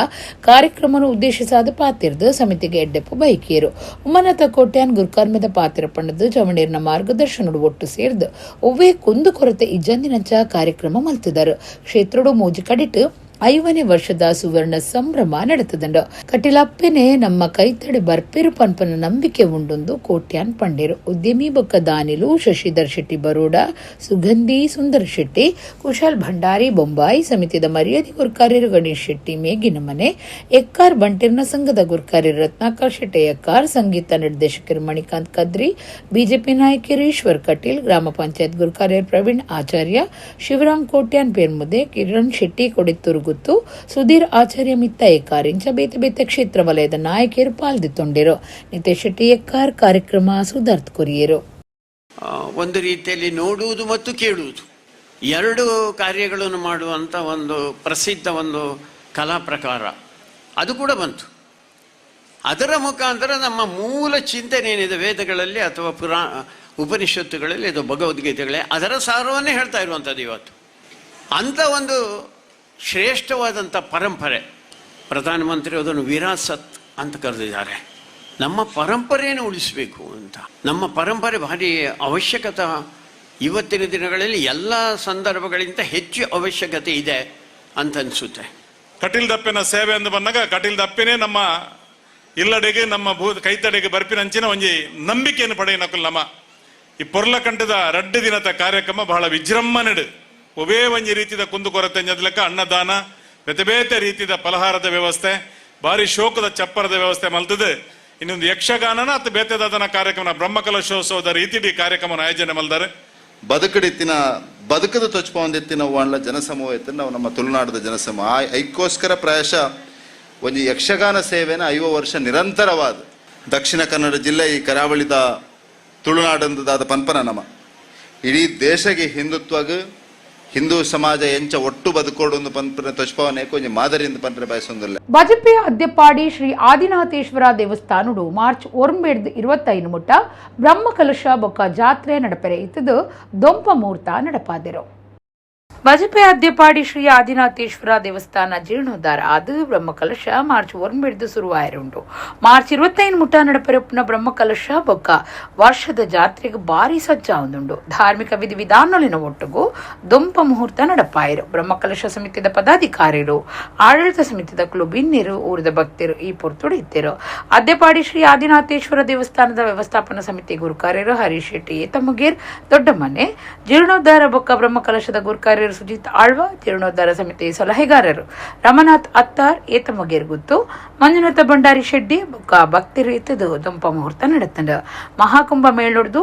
ಕಾರ್ಯಕ್ರಮವನ್ನು ಉದ್ದೇಶಿಸಾದ ಪಾತಿರ್ದು ಸಮಿತಿಗೆ ಎಡ್ಡೆಪ್ಪು ಬೈಕಿಯರು. ಉಮ್ಮನಾಥ ಕೋಟ್ಯಾನ್ ಗುರ್ಕಾರ್ಮೆದ ಪಾತಿರ ಪಣ್ಣದು ಚಮಣೀರ್ನ ಮಾರ್ಗದರ್ಶನಡು ಒಟ್ಟು ಸೇರ್ದು ಒವ್ವೇ ಕುಂದು ಕೊರತೆ ಇಜ್ಜಂದಿನಂಚ ಕಾರ್ಯಕ್ರಮ ಮಲ್ತಿದರು. ಕ್ಷೇತ್ರಡು ಮೂಜಿ ಕಡಿಟು 50ನೇ ವರ್ಷದ ಸುವರ್ಣ ಸಂಭ್ರಮ ನಡೆತದಂಡು. ಕಟಿಲಪ್ಪೆನೆ ನಮ್ಮ ಕೈತಡೆ ಬರ್ಪೇರು ಪನ್ಪನ ನಂಬಿಕೆ ಉಂಡೊಂದು ಕೋಟ್ಯಾನ್ ಪಂಡೇರು. ಉದ್ಯಮಿ ಬೊಕ್ಕ ದಾನಿಲು ಶಶಿಧರ್ ಶೆಟ್ಟಿ ಬರೋಡ, ಸುಗಂಧಿ ಸುಂದರ್ ಶೆಟ್ಟಿ, ಕುಶಾಲ್ ಭಂಡಾರಿ ಬೊಂಬಾಯಿ, ಸಮಿತಿದ ಮರ್ಯಾದೆ ಗುರ್ಕಾರ್ಯರು ಗಣೇಶ್ ಶೆಟ್ಟಿ ಮೇಗಿನ ಮನೆ, ಎಕ್ಕಾರ್ ಬಂಟಿರ್ನ ಸಂಘದ ಗುರ್ಕಾರ್ಯರು ರತ್ನಾಕರ್ ಶೆಟ್ಟಿ ಎಕ್ಕಾರ್, ಸಂಗೀತ ನಿರ್ದೇಶಕರು ಮಣಿಕಾಂತ್ ಕದ್ರಿ, ಬಿಜೆಪಿ ನಾಯಕರು ಈಶ್ವರ್ ಕಟೀಲ್, ಗ್ರಾಮ ಪಂಚಾಯತ್ ಗುರ್ಕಾರ್ಯರು ಪ್ರವೀಣ್ ಆಚಾರ್ಯ, ಶಿವರಾಮ್ ಕೋಟ್ಯಾನ್ ಪೇರ್ಮುದೆ, ಕಿರಣ್ ಶೆಟ್ಟಿ ಕೊಡಿತ್ತೂರು ಗುತ್ತು, ಸುಧೀರ್ ಆಚಾರ್ಯ ಮಿತ್ತ ಎಕ್ಕಾರ್ ಇಂಚ ಬೇತೆ ಬೇತೆ ಕ್ಷೇತ್ರ ವಲಯದ ನಾಯಕಿಯರು ಪಾಲ್ದಿತ್ತೊಂಡಿರು. ನಿತೇಶ್ ಶೆಟ್ಟಿ ಎಕ್ಕಾರ್ ಕಾರ್ಯಕ್ರಮ ಸುಧಾರ್ತ್ ಕೊರಿಯರು. ಒಂದು ರೀತಿಯಲ್ಲಿ ನೋಡುವುದು ಮತ್ತು ಕೇಳುವುದು ಎರಡು ಕಾರ್ಯಗಳನ್ನು ಮಾಡುವಂಥ ಒಂದು ಪ್ರಸಿದ್ಧ ಒಂದು ಕಲಾ ಪ್ರಕಾರ ಅದು ಕೂಡ ಬಂತು. ಅದರ ಮುಖಾಂತರ ನಮ್ಮ ಮೂಲ ಚಿಂತನೆ ಏನಿದೆ ವೇದಗಳಲ್ಲಿ ಅಥವಾ ಉಪನಿಷತ್ತುಗಳಲ್ಲಿ ಅಥವಾ ಭಗವದ್ಗೀತೆಗಳೇ ಅದರ ಸಾರವನ್ನೇ ಹೇಳ್ತಾ ಇರುವಂಥದ್ದು ಇವತ್ತು. ಅಂಥ ಒಂದು ಶ್ರೇಷ್ಠವಾದಂಥ ಪರಂಪರೆ ಪ್ರಧಾನಮಂತ್ರಿ ಅದನ್ನು ವಿರಾಸತ್ ಅಂತ ಕರೆದಿದ್ದಾರೆ. ನಮ್ಮ ಪರಂಪರೆಯನ್ನು ಉಳಿಸಬೇಕು ಅಂತ. ನಮ್ಮ ಪರಂಪರೆ ಭಾರಿ ಅವಶ್ಯಕತೆ, ಇವತ್ತಿನ ದಿನಗಳಲ್ಲಿ ಎಲ್ಲ ಸಂದರ್ಭಗಳಿಂತ ಹೆಚ್ಚು ಅವಶ್ಯಕತೆ ಇದೆ ಅಂತ ಅನಿಸುತ್ತೆ. ಕಟೀಲ್ ದಪ್ಪಿನ ಸೇವೆ ಎಂದು ಬಂದಾಗ ಕಟೀಲ್ ದಪ್ಪಿನೇ ನಮ್ಮ ಇಲ್ಲಡೆಗೆ ನಮ್ಮ ಭೂ ಕೈತಡೆಗೆ ಬರ್ಪಿನಂಚಿನ ಒಂಜಿ ನಂಬಿಕೆಯನ್ನು ಪಡೆಯನಕುಲ್ ನಮ್ಮ ಈ ಪೊರ್ಲಕಂಠದ ರಡ್ಡು ದಿನದ ಕಾರ್ಯಕ್ರಮ ಬಹಳ ವಿಜೃಂಭಣೆಡು ಒವೇ ಒಂಜಿ ರೀತಿಯ ಕುಂದುಕೊರತೆ ಲೆಕ್ಕ ಅನ್ನದಾನ, ಬೇತೆ ಬೇತೆ ರೀತಿಯ ಫಲಹಾರದ ವ್ಯವಸ್ಥೆ, ಭಾರಿ ಶೋಕದ ಚಪ್ಪರದ ವ್ಯವಸ್ಥೆ ಮಲ್ತದೆ. ಇನ್ನೊಂದು ಯಕ್ಷಗಾನನ ಅಥವಾ ಬೇತೆದಾದನ ಕಾರ್ಯಕ್ರಮ ಬ್ರಹ್ಮಕಲಶೋತ್ಸವದ ರೀತಿ ಕಾರ್ಯಕ್ರಮ ಆಯೋಜನೆ ಮಲ್ದಾರೆ. ಬದುಕಡಿತ್ತಿನ ಬದುಕದ ತೊಚ್ಪೊಂದಿತ್ತಿನ ವಾಂಡ್ಲ ಜನಸಮೂಹ ಇತ್ತು ನಾವು ನಮ್ಮ ತುಳುನಾಡದ ಜನಸಮೂಹ. ಆ ಐಕ್ಕೋಸ್ಕರ ಪ್ರಾಯಶಃ ಒಂದು ಯಕ್ಷಗಾನ ಸೇವೆನ 50 ವರ್ಷ ನಿರಂತರವಾದ ದಕ್ಷಿಣ ಕನ್ನಡ ಜಿಲ್ಲೆ ಈ ಕರಾವಳಿದ ತುಳುನಾಡಂದಾದ ಪನ್ಪನ ನಮ್ಮ ಇಡೀ ದೇಶಗೆ ಹಿಂದುತ್ವಗ ಹಿಂದೂ ಸಮಾಜ ಎಂಚ ಒಟ್ಟು ಬದುಕೋಡು ಪನ್ಪನ ತೊಚ್ಪವನೆ ಕೊಂಚ ಮಾದರಿಯಿಂದ ಪನ್ಪನೆ ಬಯಸೊಂದಿಲ್ಲ. ಬಜಪೆ ಅದ್ಯಪಾಡಿ ಶ್ರೀ ಆದಿನಾಥೇಶ್ವರ ದೇವಸ್ಥಾನಡು ಮಾರ್ಚ್ 9 25 ಮುಟ್ಟ ಬ್ರಹ್ಮಕಲಶ ಬೊಕ್ಕ ಜಾತ್ರೆ ನಡಪೆರೆ ಇತ್ತದು ದೊಂಪ ಮೂರ್ತ ನಡಪಾದಿರು. ಬಜಪೆ ಅದ್ಯಪಾಡಿ ಶ್ರೀ ಆದಿನಾಥೇಶ್ವರ ದೇವಸ್ಥಾನ ಜೀರ್ಣೋದ್ಧಾರ ಅದು ಬ್ರಹ್ಮಕಲಶ ಮಾರ್ಚ್ 9 ಶುರುವಾಯಿರುಂಟು. ಮಾರ್ಚ್ 25 ಮುಟ್ಟ ನಡಪೆರಪ್ಪನ ಬ್ರಹ್ಮಕಲಶ ಬೊಕ್ಕ ವರ್ಷದ ಜಾತ್ರೆಗೆ ಭಾರಿ ಸಜ್ಜಾವುಂದುಂಡು. ಧಾರ್ಮಿಕ ವಿಧಿವಿಧಾನಲಿನ ಒಟ್ಟುಗು ದೊಂಪ ಮುಹೂರ್ತ ನಡಪಾಯಿರು. ಬ್ರಹ್ಮಕಲಶ ಸಮಿತಿದ ಪದಾಧಿಕಾರಿರು, ಆಡಳಿತ ಸಮಿತಿದ ಕ್ಲುಬಿನ್ನಿರು, ಊರದ ಭಕ್ತರು ಈ ಪೊರ್ತುಡು ಇತ್ತಿರು. ಅದ್ಯಪಾಡಿ ಶ್ರೀ ಆದಿನಾಥೇಶ್ವರ ದೇವಸ್ಥಾನದ ವ್ಯವಸ್ಥಾಪನಾ ಸಮಿತಿ ಗುರುಕಾರ್ಯರು ಹರೀಶ್ ಶೆಟ್ಟಿ ಏತಮುಗೇರ್ ದೊಡ್ಡಮನೆ, ಜೀರ್ಣೋದ್ಧಾರ ಬೊಕ್ಕ ಬ್ರಹ್ಮಕಲಶದ ಗುರುಕಾರ್ಯರು ಸುಜಿತ್ ಆಳ್ವ, ಜೀರ್ಣೋದ್ಧಾರ ಸಮಿತಿ ಸಲಹೆಗಾರರು ರಮನಾಥ್ ಅತ್ತಾರ್ ಏತಮಗೇರ್ ಗುತ್ತು, ಮಂಜುನಾಥ ಭಂಡಾರಿ ಶೆಡ್ಡಿ ಬೊಕ್ಕ ಭಕ್ತರು ಇತ್ತದು ದೊಂಪ ಮುಹೂರ್ತ ನಡೆತಂಡ. ಮಹಾಕುಂಭ ಮೇಳೊಡ್ದು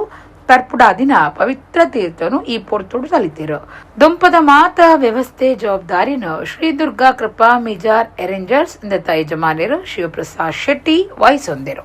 ತರ್ಪುಡಾದಿನ ಪವಿತ್ರ ತೀರ್ಥನು ಈ ಪೊರ್ತುಡು ತಲಿತಿರು. ದೊಂಪದ ಮಾತ ವ್ಯವಸ್ಥೆ ಜವಾಬ್ದಾರಿನ ಶ್ರೀ ದುರ್ಗಾ ಕೃಪಾ ಮಿಜಾರ್ ಅರೇಂಜರ್ಸ್ ಇಂದ ಯಜಮಾನರು ಶಿವಪ್ರಸಾದ್ ಶೆಟ್ಟಿ ವಹಿಸೊಂದಿರು.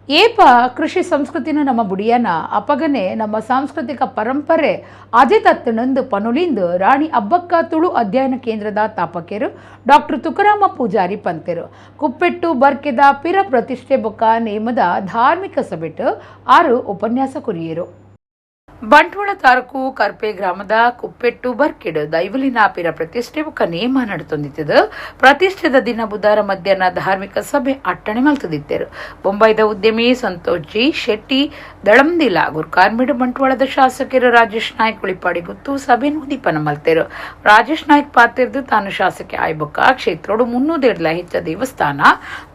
ಏಪ ಕೃಷಿ ಸಂಸ್ಕೃತಿನ ನಮ್ಮ ಬುಡಿಯನ ಅಪಗನೆ ನಮ್ಮ ಸಾಂಸ್ಕೃತಿಕ ಪರಂಪರೆ ಅಜೆತತ್ತನಂದು ಪನುಲಿಂದು ರಾಣಿ ಅಬ್ಬಕ್ಕ ತುಳು ಅಧ್ಯಯನ ಕೇಂದ್ರದ ತಾಪಕರು ಡಾಕ್ಟರ್ ತುಕರಾಮ ಪೂಜಾರಿ ಪಂತೆರು. ಕುಪ್ಪೆಟ್ಟು ಬರ್ಕೆದ ಪಿರ ಪ್ರತಿಷ್ಠೆ ಬೊಕ್ಕ ನೇಮದ ಧಾರ್ಮಿಕ ಸಭೆಟ್ 6 ಉಪನ್ಯಾಸ ಕುರಿಯರು. ಬಂಟ್ವಾಳ ತಾಲೂಕು ಕರ್ಪೆ ಗ್ರಾಮದ ಕುಪ್ಪೆಟ್ಟು ಬರ್ಕೆಡ್ ದೈವಲಿನ ಪಿರ ಪ್ರತಿಷ್ಠೆ ಬೊಕ್ಕ ನೇಮ ನಡತೊಂದಿತ್ತದು. ಪ್ರತಿಷ್ಠೆದ ದಿನ ಬುಧಾರ ಮಧ್ಯಾಹ್ನ ಧಾರ್ಮಿಕ ಸಭೆ ಅಟ್ಟಣೆ ಮಲ್ತದಿತ್ತರು. ಬೊಂಬೈದ ಉದ್ಯಮಿ ಸಂತೋಷ್ ಜಿ ಶೆಟ್ಟಿ ದಳಂದಿಲ ಗುರ್ಕಾರ್ಮಿಡ್ ಬಂಟ್ವಾಳದ ಶಾಸಕರು ರಾಜೇಶ್ ನಾಯ್ಕ್ ಉಳಿಪಾಡಿ ಗುತ್ತು ಸಭೆ ಉದ್ದೀಪನ ಮಲ್ತೆರು. ರಾಜೇಶ್ ನಾಯ್ಕ್ ಪಾತಿರ್ದು ತಾನು ಶಾಸಕಿ ಆಯ್ಬೊಕ್ಕ ಕ್ಷೇತ್ರೋಡು 300 ಹೆಚ್ಚ ದೇವಸ್ಥಾನ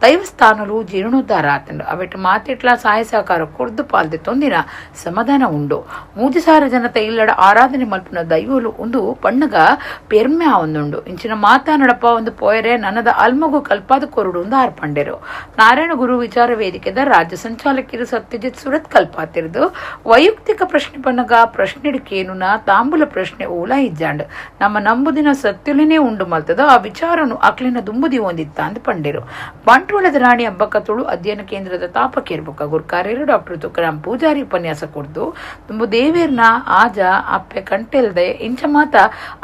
ದೈವಸ್ಥಾನಲು ಜೀರ್ಣೋದ್ಧಾರ ಆತಂಡು. ಅವೆಟ್ ಮಾತಿಟ್ಲ ಸಹಾಯ ಸಹಕಾರ ಕೊರ್ದು ಪಾಲ್ದೆ ತೊಂದಿನ ಸಮಾಧಾನ ಉಂಡು. 3,000 ಜನತೆ ಇಲ್ಲಡ ಆರಾಧನೆ ಮಲ್ಪುನ ದೈವಲು ಒಂದು ಪಣ್ಣಗ ಪೆರ್ಮೆ ಆವೊಂದುಂಡು. ಇಂಚಿನ ಮಾತಾ ನಡಪ ಒಂದು ಪೋಯರೆ ನನ್ನದ ಅಲ್ಮಗು ಕಲ್ಪಾದ ಕೊರಡು ಒಂದು ಆರ್ಪಂಡೆರು. ನಾರಾಯಣ ಗುರು ವಿಚಾರ ವೇದಿಕೆದ ರಾಜ್ಯ ಸಂಚಾಲಕಿರು ಸತ್ಯಜಿತ್ ಸುರತ್ ಕಲ್ಪಾತಿರ್ದು ವೈಯಕ್ತಿಕ ಪ್ರಶ್ನೆ ಪಣ್ಣಗ ಪ್ರಶ್ನೆಡಿಕೇನುನ ತಾಂಬೂಲ ಪ್ರಶ್ನೆ ಓಲಾ ಇಜ್ಜಾಂಡ್ ನಮ್ಮ ನಂಬುದಿನ ಸತ್ಯಲಿನೇ ಉಂಡು ಮಲ್ತದ ಆ ವಿಚಾರನು ಅಕ್ಲಿನ ದುಂಬುದಿ ಹೊಂದಿತ್ತ ಅಂದ್ ಪಂಡೆರು. ಬಂಟ್ವಾಳದ ರಾಣಿ ಅಬ್ಬಕ್ಕ ತುಳು ಅಧ್ಯಯನ ಕೇಂದ್ರದ ತಾಪಕೇರ್ಬೊಕ್ಕ ಗುರ್ಕಾರ್ಯರು ಡಾಕ್ಟರ್ ತುಕಾರಾಮ್ ಪೂಜಾರಿ ಉಪನ್ಯಾಸ ಕೊರ್ದು ತುಂಬು ದೇವೇರ್ನ ಆಜ ಅಪ್ಪೆ ಕಂಟೆಲ್ದೆ ಇಂಚ ಮಾತ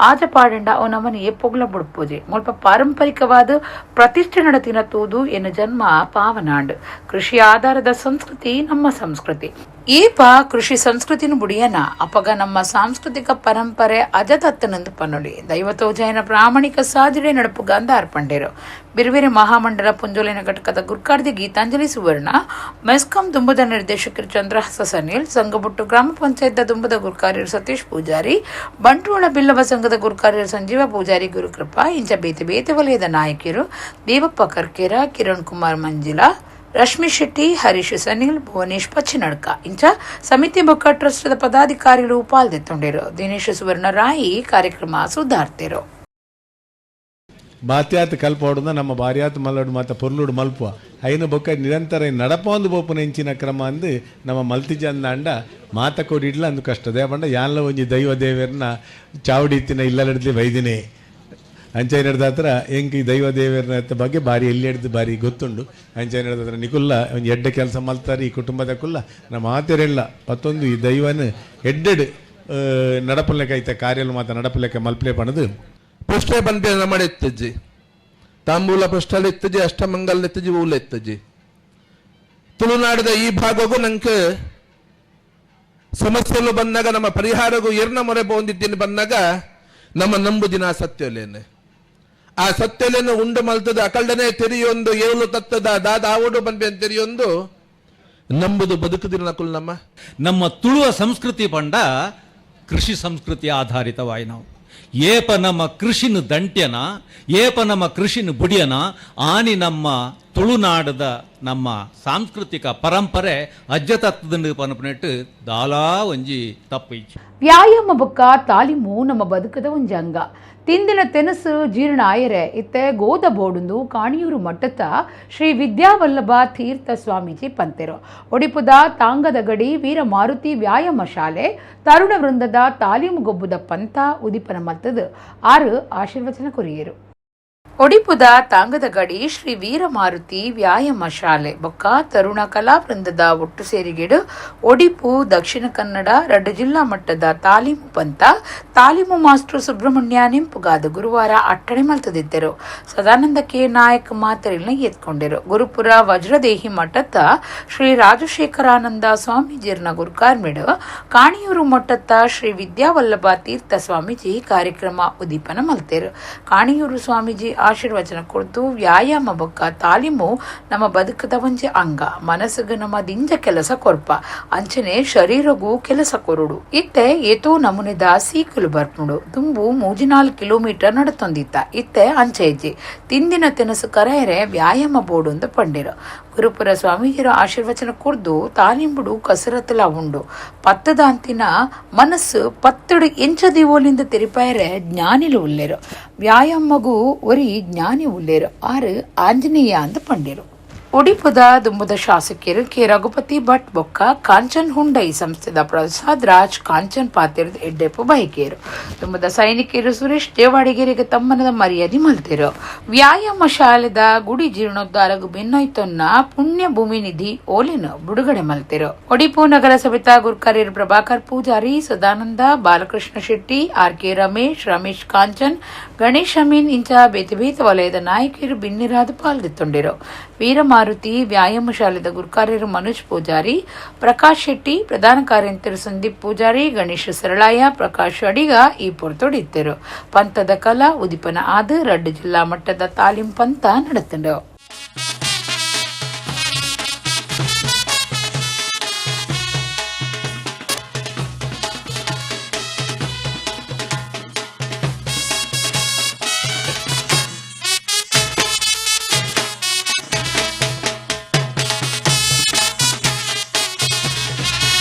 ಆಜ ಪಾಡಂಡ ಅವ ನಮನ ಏಪೊಗ್ಲ ಬುಡ್ಪೂಜೆ ಮುಲ್ಪ ಪಾರಂಪರಿಕವಾದ ಪ್ರತಿಷ್ಠೆ ನಡತಿನ ತೂದು ಎನ್ನ ಜನ್ಮ ಪಾವನಾಂಡ್. ಕೃಷಿ ಆಧಾರದ ಸಂಸ್ಕೃತಿ ನಮ್ಮ ಸಂಸ್ಕೃತಿ. ಏಪ ಕೃಷಿ ಸಂಸ್ಕೃತಿನ ಬುಡಿಯನ ಅಪಗ ನಮ್ಮ ಸಾಂಸ್ಕೃತಿಕ ಪರಂಪರೆ ಅಜತತ್ತನಂದು ಪನ್ನುಲಿ ದೈವತೋಜಯನ ಪ್ರಾಮಾಣಿಕ ಸಾಧನೆ ನಡಪುಗಂದ ಅರ್ಪಂಡೇರು. ಬಿರುಬೇರೆ ಮಹಾಮಂಡಲ ಪುಂಜೋಲಿನ ಘಟಕದ ಗುರ್ಕಾರ್ದಿ ಗೀತಾಂಜಲಿ ಸುವರ್ಣ, ಮೆಸ್ಕಾಂ ದುಂಬದ ನಿರ್ದೇಶಕರು ಚಂದ್ರಹಾಸ ಸನಿಲ್, ಸಂಗಬುಟ್ಟು ಗ್ರಾಮ ಪಂಚಾಯತ್ ದುಂಬದ ಗುರ್ಕಾರ್ಯರು ಸತೀಶ್ ಪೂಜಾರಿ, ಬಂಟ್ವಾಳ ಬಿಲ್ಲವ ಸಂಘದ ಗುರ್ಕಾರ್ಯರು ಸಂಜೀವ ಪೂಜಾರಿ ಗುರುಕೃಪಾ, ಇಂಚ ಬೇತೆ ಬೇತೆ ವಲಯದ ನಾಯಕಿಯರು ದೇವಪ್ಪ ಕರ್ಕೇರ, ಕಿರಣ್ ಕುಮಾರ್ ಮಂಜಿಲಾ, ರಶ್ಮಿ ಶೆಟ್ಟಿ, ಹರೀಶ್ ಸನಿಲ್, ಭುವನೇಶ್ ಪಚ್ಚಿನಡ್ಕ ಇಂಚ ಸಮಿತಿ ಬೊಕ್ಕ ಟ್ರಸ್ಟ್ದ ಪದಾಧಿಕಾರಿಗಳು ಪಾಲ್ದೆತ್ತೊಂಡೇರು. ದಿನೇಶ್ ಸುವರ್ಣ ರಾಯಿ ಕಾರ್ಯಕ್ರಮ ಸುಧಾರ್ತೆರು. ಮಾತ್ಯಾತ್ ಕಲ್ಪೋಡುದ ನಮ್ಮ ಬಾರ್ಯಾತ್ ಮಲ್ಲೋಡು ಮಾತ ಪೊರ್ಲುಡು ಮಲ್ಪುವ ಐನು ಬೊಕ್ಕ ನಿರಂತರ ನಡಪೊಂದು ಪೋಪುನ ಇಂಚಿನ ಕ್ರಮ ಅಂದು ನಮ್ಮ ಮಲ್ತಿಜಂದಾಂಡ ಮಾತ ಕೊಡಿಡ್ಲ ಅಂದು ಕಷ್ಟ. ದೇಪಂಡ ಯಾನ್ಲ ಒಂಜಿ ದೈವ ದೇವೆರ್ನ ಚಾವಡಿ ಇತ್ತಿನ ಇಲ್ಲಡಿದ್ಲಿ ವೈದಿನೇ ಅಂಚೆ ನಡೆದ ಎಂಕ್ ಈ ದೈವ ದೇವರನ ಬಗ್ಗೆ ಬಾರಿ ಎಲ್ಲಿ ಹಿಡ್ದು ಬಾರಿ ಗೊತ್ತುಂಡು. ಅಂಚೆ ನಡೆದ ನಿಕುಲ್ಲ ಒಂದು ಎಡ್ಡೆ ಕೆಲಸ ಮಲ್ತಾರೆ ಈ ಕುಟುಂಬದ ಕುಲ್ಲ ನಮ್ಮ ಮಾತೆರೆಲ್ಲ ಪತ್ತೊಂದು ಈ ದೈವನ ಎಡ್ಡೆಡ್ ನಡಪುಲೆಕ ಐತ ಕಾರ್ಯಲು ಮಾತ ನಡಪುಲೆಕ ಮಲ್ಪಲೆ ಪಣದು ಪೃಷ್ಠೆ ಬಂದೆ ನಮ್ಮ ಎತ್ತಜ್ಜಿ ತಾಂಬೂಲ ಪೃಷ್ಠಲ ಎತ್ತಜಿ, ಅಷ್ಟಮಂಗಲ ಎತ್ತಜಿ, ಊಲ ಎತ್ತಜ್ಜಿ. ತುಳುನಾಡದ ಈ ಭಾಗಗೂ ನಂಗೆ ಸಮಸ್ಯೆಗಳು ಬಂದಾಗ ನಮ್ಮ ಪರಿಹಾರಗೂ ಏರ್ನ ಮೊರೆ ಬಂದಿದ್ದೀನಿ ಬಂದಾಗ ನಮ್ಮ ನಂಬುದಿನ ಸತ್ಯಲೇನೆ ಆ ಸತ್ಯಲೇನು ಉಂಡು ಮಲ್ತದ ಅಕಲ್ಡನೆ ತೆರಿಯೊಂದು ಏಳು ತತ್ತದ ದಾದ ಆವಡು ಬಂದ್ಬೆ ತೆರಿಯೊಂದು ನಂಬುದು ಬದುಕುದಿನ ನಕುಲ್ ನಮ್ಮ ನಮ್ಮ ತುಳುವ ಸಂಸ್ಕೃತಿ ಪಂಡ ಕೃಷಿ ಸಂಸ್ಕೃತಿ ಆಧಾರಿತವಾಯಿ ನಾವು ಏಪ ನಮ್ಮ ಕೃಷಿನ ದಂಟ್ಯನ ಏಪ ನಮ್ಮ ಕೃಷಿನ ಬುಡಿಯನ ಆನಿ ನಮ್ಮ ತುಳುನಾಡದ ನಮ್ಮ ಸಾಂಸ್ಕೃತಿಕ ಪರಂಪರೆ ಅಜ್ಜತತ್ವದ ಪನಪನೆಟ್ಟು ದಾಲಾ ಒಂಜಿ ತಪ್ಪು. ವ್ಯಾಯಾಮ ಬೊಕ್ಕ ತಾಲೀಮು ನಮ್ಮ ಬದುಕದ ಒಂಜಿ ಅಂಗ. ತಿಂದಿನ ತೆನಸು ಜೀರ್ಣ ಆಯರೆ ಇತ್ತೆ ಗೋದ ಬೋಡುಂದು ಕಾಣಿಯೂರು ಮಟ್ಟದ ಶ್ರೀ ವಿದ್ಯಾವಲ್ಲಭ ತೀರ್ಥ ಸ್ವಾಮೀಜಿ ಪಂತೆರು. ಒಡಿಪುದ ತಾಂಗದ ಗಡಿ ವೀರ ಮಾರುತಿ ವ್ಯಾಯಾಮ ಶಾಲೆ ತರುಣ ವೃಂದದ ತಾಲೀಮು ಗೊಬ್ಬುದ ಪಂಥ ಉದಿಪನ ಮಲ್ತದು 6 ಆಶೀರ್ವಚನ ಕೊರಿಯರು. ಒಡಿಪುದ ತಾಂಗದ ಗಡಿ ಶ್ರೀ ವೀರಮಾರುತಿ ವ್ಯಾಯಾಮ ಶಾಲೆ ಬೊಕ್ಕ ತರುಣ ಕಲಾವೃಂದದ ಒಟ್ಟು ಸೇರಿಗೆಡು ಒಡಿಪು ದಕ್ಷಿಣ ಕನ್ನಡ ರಡ್ಡು ಜಿಲ್ಲಾ ಮಟ್ಟದ ತಾಲೀಮು ಪಂಥ ತಾಲೀಮು ಮಾಸ್ಟರ್ ಸುಬ್ರಹ್ಮಣ್ಯ ನೆಂಪುಗಾದ ಗುರುವಾರ ಅಟ್ಟಣೆ ಮಲ್ತದಿದ್ದರು. ಸದಾನಂದ ಕೆ ನಾಯಕ್ ಮಾತರಿಲ್ನ ಎತ್ಕೊಂಡಿರು. ಗುರುಪುರ ವಜ್ರದೇಹಿ ಮಠದ ಶ್ರೀ ರಾಜಶೇಖರಾನಂದ ಸ್ವಾಮೀಜಿರ್ನ ಗುರುಕಾರ್ಮಿಡು ಕಾಣಿಯೂರು ಮಠದ ಶ್ರೀ ವಿದ್ಯಾವಲ್ಲಭ ತೀರ್ಥ ಸ್ವಾಮೀಜಿ ಕಾರ್ಯಕ್ರಮ ಉದ್ದೀಪನ ಮಲ್ತೇರು. ಕಾಣಿಯೂರು ಸ್ವಾಮೀಜಿ ಆಶೀರ್ವಚನ ಕೊಡ್ತು ವ್ಯಾಯಾಮ ಬೊಕ್ಕ ತಾಲೀಮು ನಮ್ಮ ಬದುಕದ ಒಂಜಿ ಅಂಗ, ಮನಸ್ಸಿಗೆ ನಮ್ಮ ದಿಂಜ ಕೆಲಸ ಕೊರ್ಪ ಅಂಚನೆ ಶರೀರಗೂ ಕೆಲಸ ಕೊರುಡು. ಇತ್ತೆ ಏತೋ ನಮೂನೆದ ಸೀಕಲು ಬರ್ಪುಂಡು. ದುಂಬು 3-4 ಕಿಲೋಮೀಟರ್ ನಡತೊಂದಿತ್ತ ಇತ್ತೆ ಅಂಚೆ ಇಜ್ಜಿ. ತಿಂದಿನ ತಿನಸು ಕರೆಯರೆ ವ್ಯಾಯಾಮ ಬೋಡು ಅಂತ ಪಂಡಿರು. ಗುರುಪುರ ಸ್ವಾಮೀಜಿರ ಆಶೀರ್ವಚನ ಕೊರ್ದು ತಾಲಿಂಬುಡು ಕಸರತ್ತಲ ಉಂಡು. ಪತ್ತದಾಂತಿನ ಮನಸ್ಸು ಪತ್ತಡು ಎಂಚ ದಿವೋಲಿಂದ ತೆರಿಪಾಯರೆ ಜ್ಞಾನಿಲು ಉಲ್ಲೇರು. ವ್ಯಾಯಾಮಗೂ ಒರಿ ಜ್ಞಾನಿ ಉಲ್ಲೇರು ಆರು ಆಂಜನೇಯ ಅಂತ ಪಂಡಿರು. ಒಡಿಪುದ ದುಂಬುದ ಶಾಸಕರು ಕೆ ರಘುಪತಿ ಭಟ್ ಬೊಕ್ಕ ಕಾಂಚನ್ ಹುಂಡೈ ಸಂಸ್ಥೆದ ಪ್ರಸಾದ್ ರಾಜ್ ಕಾಂಚನ್ ಪಾತಿರದ ಎಡ್ಡೆಪ್ಪು ಬೈಕೇರು. ದುಂಬುದ ಸೈನಿಕರು ಸುರೇಶ್ ದೇವಾಡಿಗೆರಿಗೆ ತಮ್ಮನದ ಮರ್ಯಾದೆ ಮಲ್ತಿರು. ವ್ಯಾಯಾಮ ಶಾಲೆದ ಗುಡಿ ಜೀರ್ಣೋದ್ಧಾರಗು ಬೆನ್ನೊಯ್ತೊನ್ನ ಪುಣ್ಯ ಭೂಮಿ ನಿಧಿ ಓಲಿನ ಬಿಡುಗಡೆ ಮಲ್ತಿರು. ಒಡಿಪು ನಗರಸಭೆತ ಗುರ್ಕಾರ್ಯರು ಪ್ರಭಾಕರ್ ಪೂಜಾರಿ, ಸದಾನಂದ, ಬಾಲಕೃಷ್ಣ ಶೆಟ್ಟಿ, ಆರ್ ಕೆ ರಮೇಶ್, ರಮೇಶ್ ಕಾಂಚನ್, ಗಣೇಶ್ ಅಮೀನ್ ಇಂಚ ಬೇತೆ ಬೇತೆ ವಲಯದ ನಾಯಕರು ಬಿನ್ನಿರಾದ ಪಾಲ್ದಿತ್ತೊಂಡಿರು. ವೀರಮಾರುತಿ ವ್ಯಾಯಾಮ ಶಾಲೆದ ಗುರ್ಕಾರ್ಯರು ಮನೋಜ್ ಪೂಜಾರಿ, ಪ್ರಕಾಶ್ ಶೆಟ್ಟಿ, ಪ್ರಧಾನ ಕಾರ್ಯಂತರು ಸಂದೀಪ್ ಪೂಜಾರಿ, ಗಣೇಶ ಸರಳಾಯ, ಪ್ರಕಾಶ್ ಅಡಿಗ ಈ ಪೊರ್ತೊಡಿದ್ದರು. ಪಂಥದ ಕಲಾ ಉದಿಪನ ಆದ ರಡ್ಡು ಜಿಲ್ಲಾ ಮಟ್ಟದ ತಾಲೀಂ ಪಂಥ ನಡೆತಂಡು.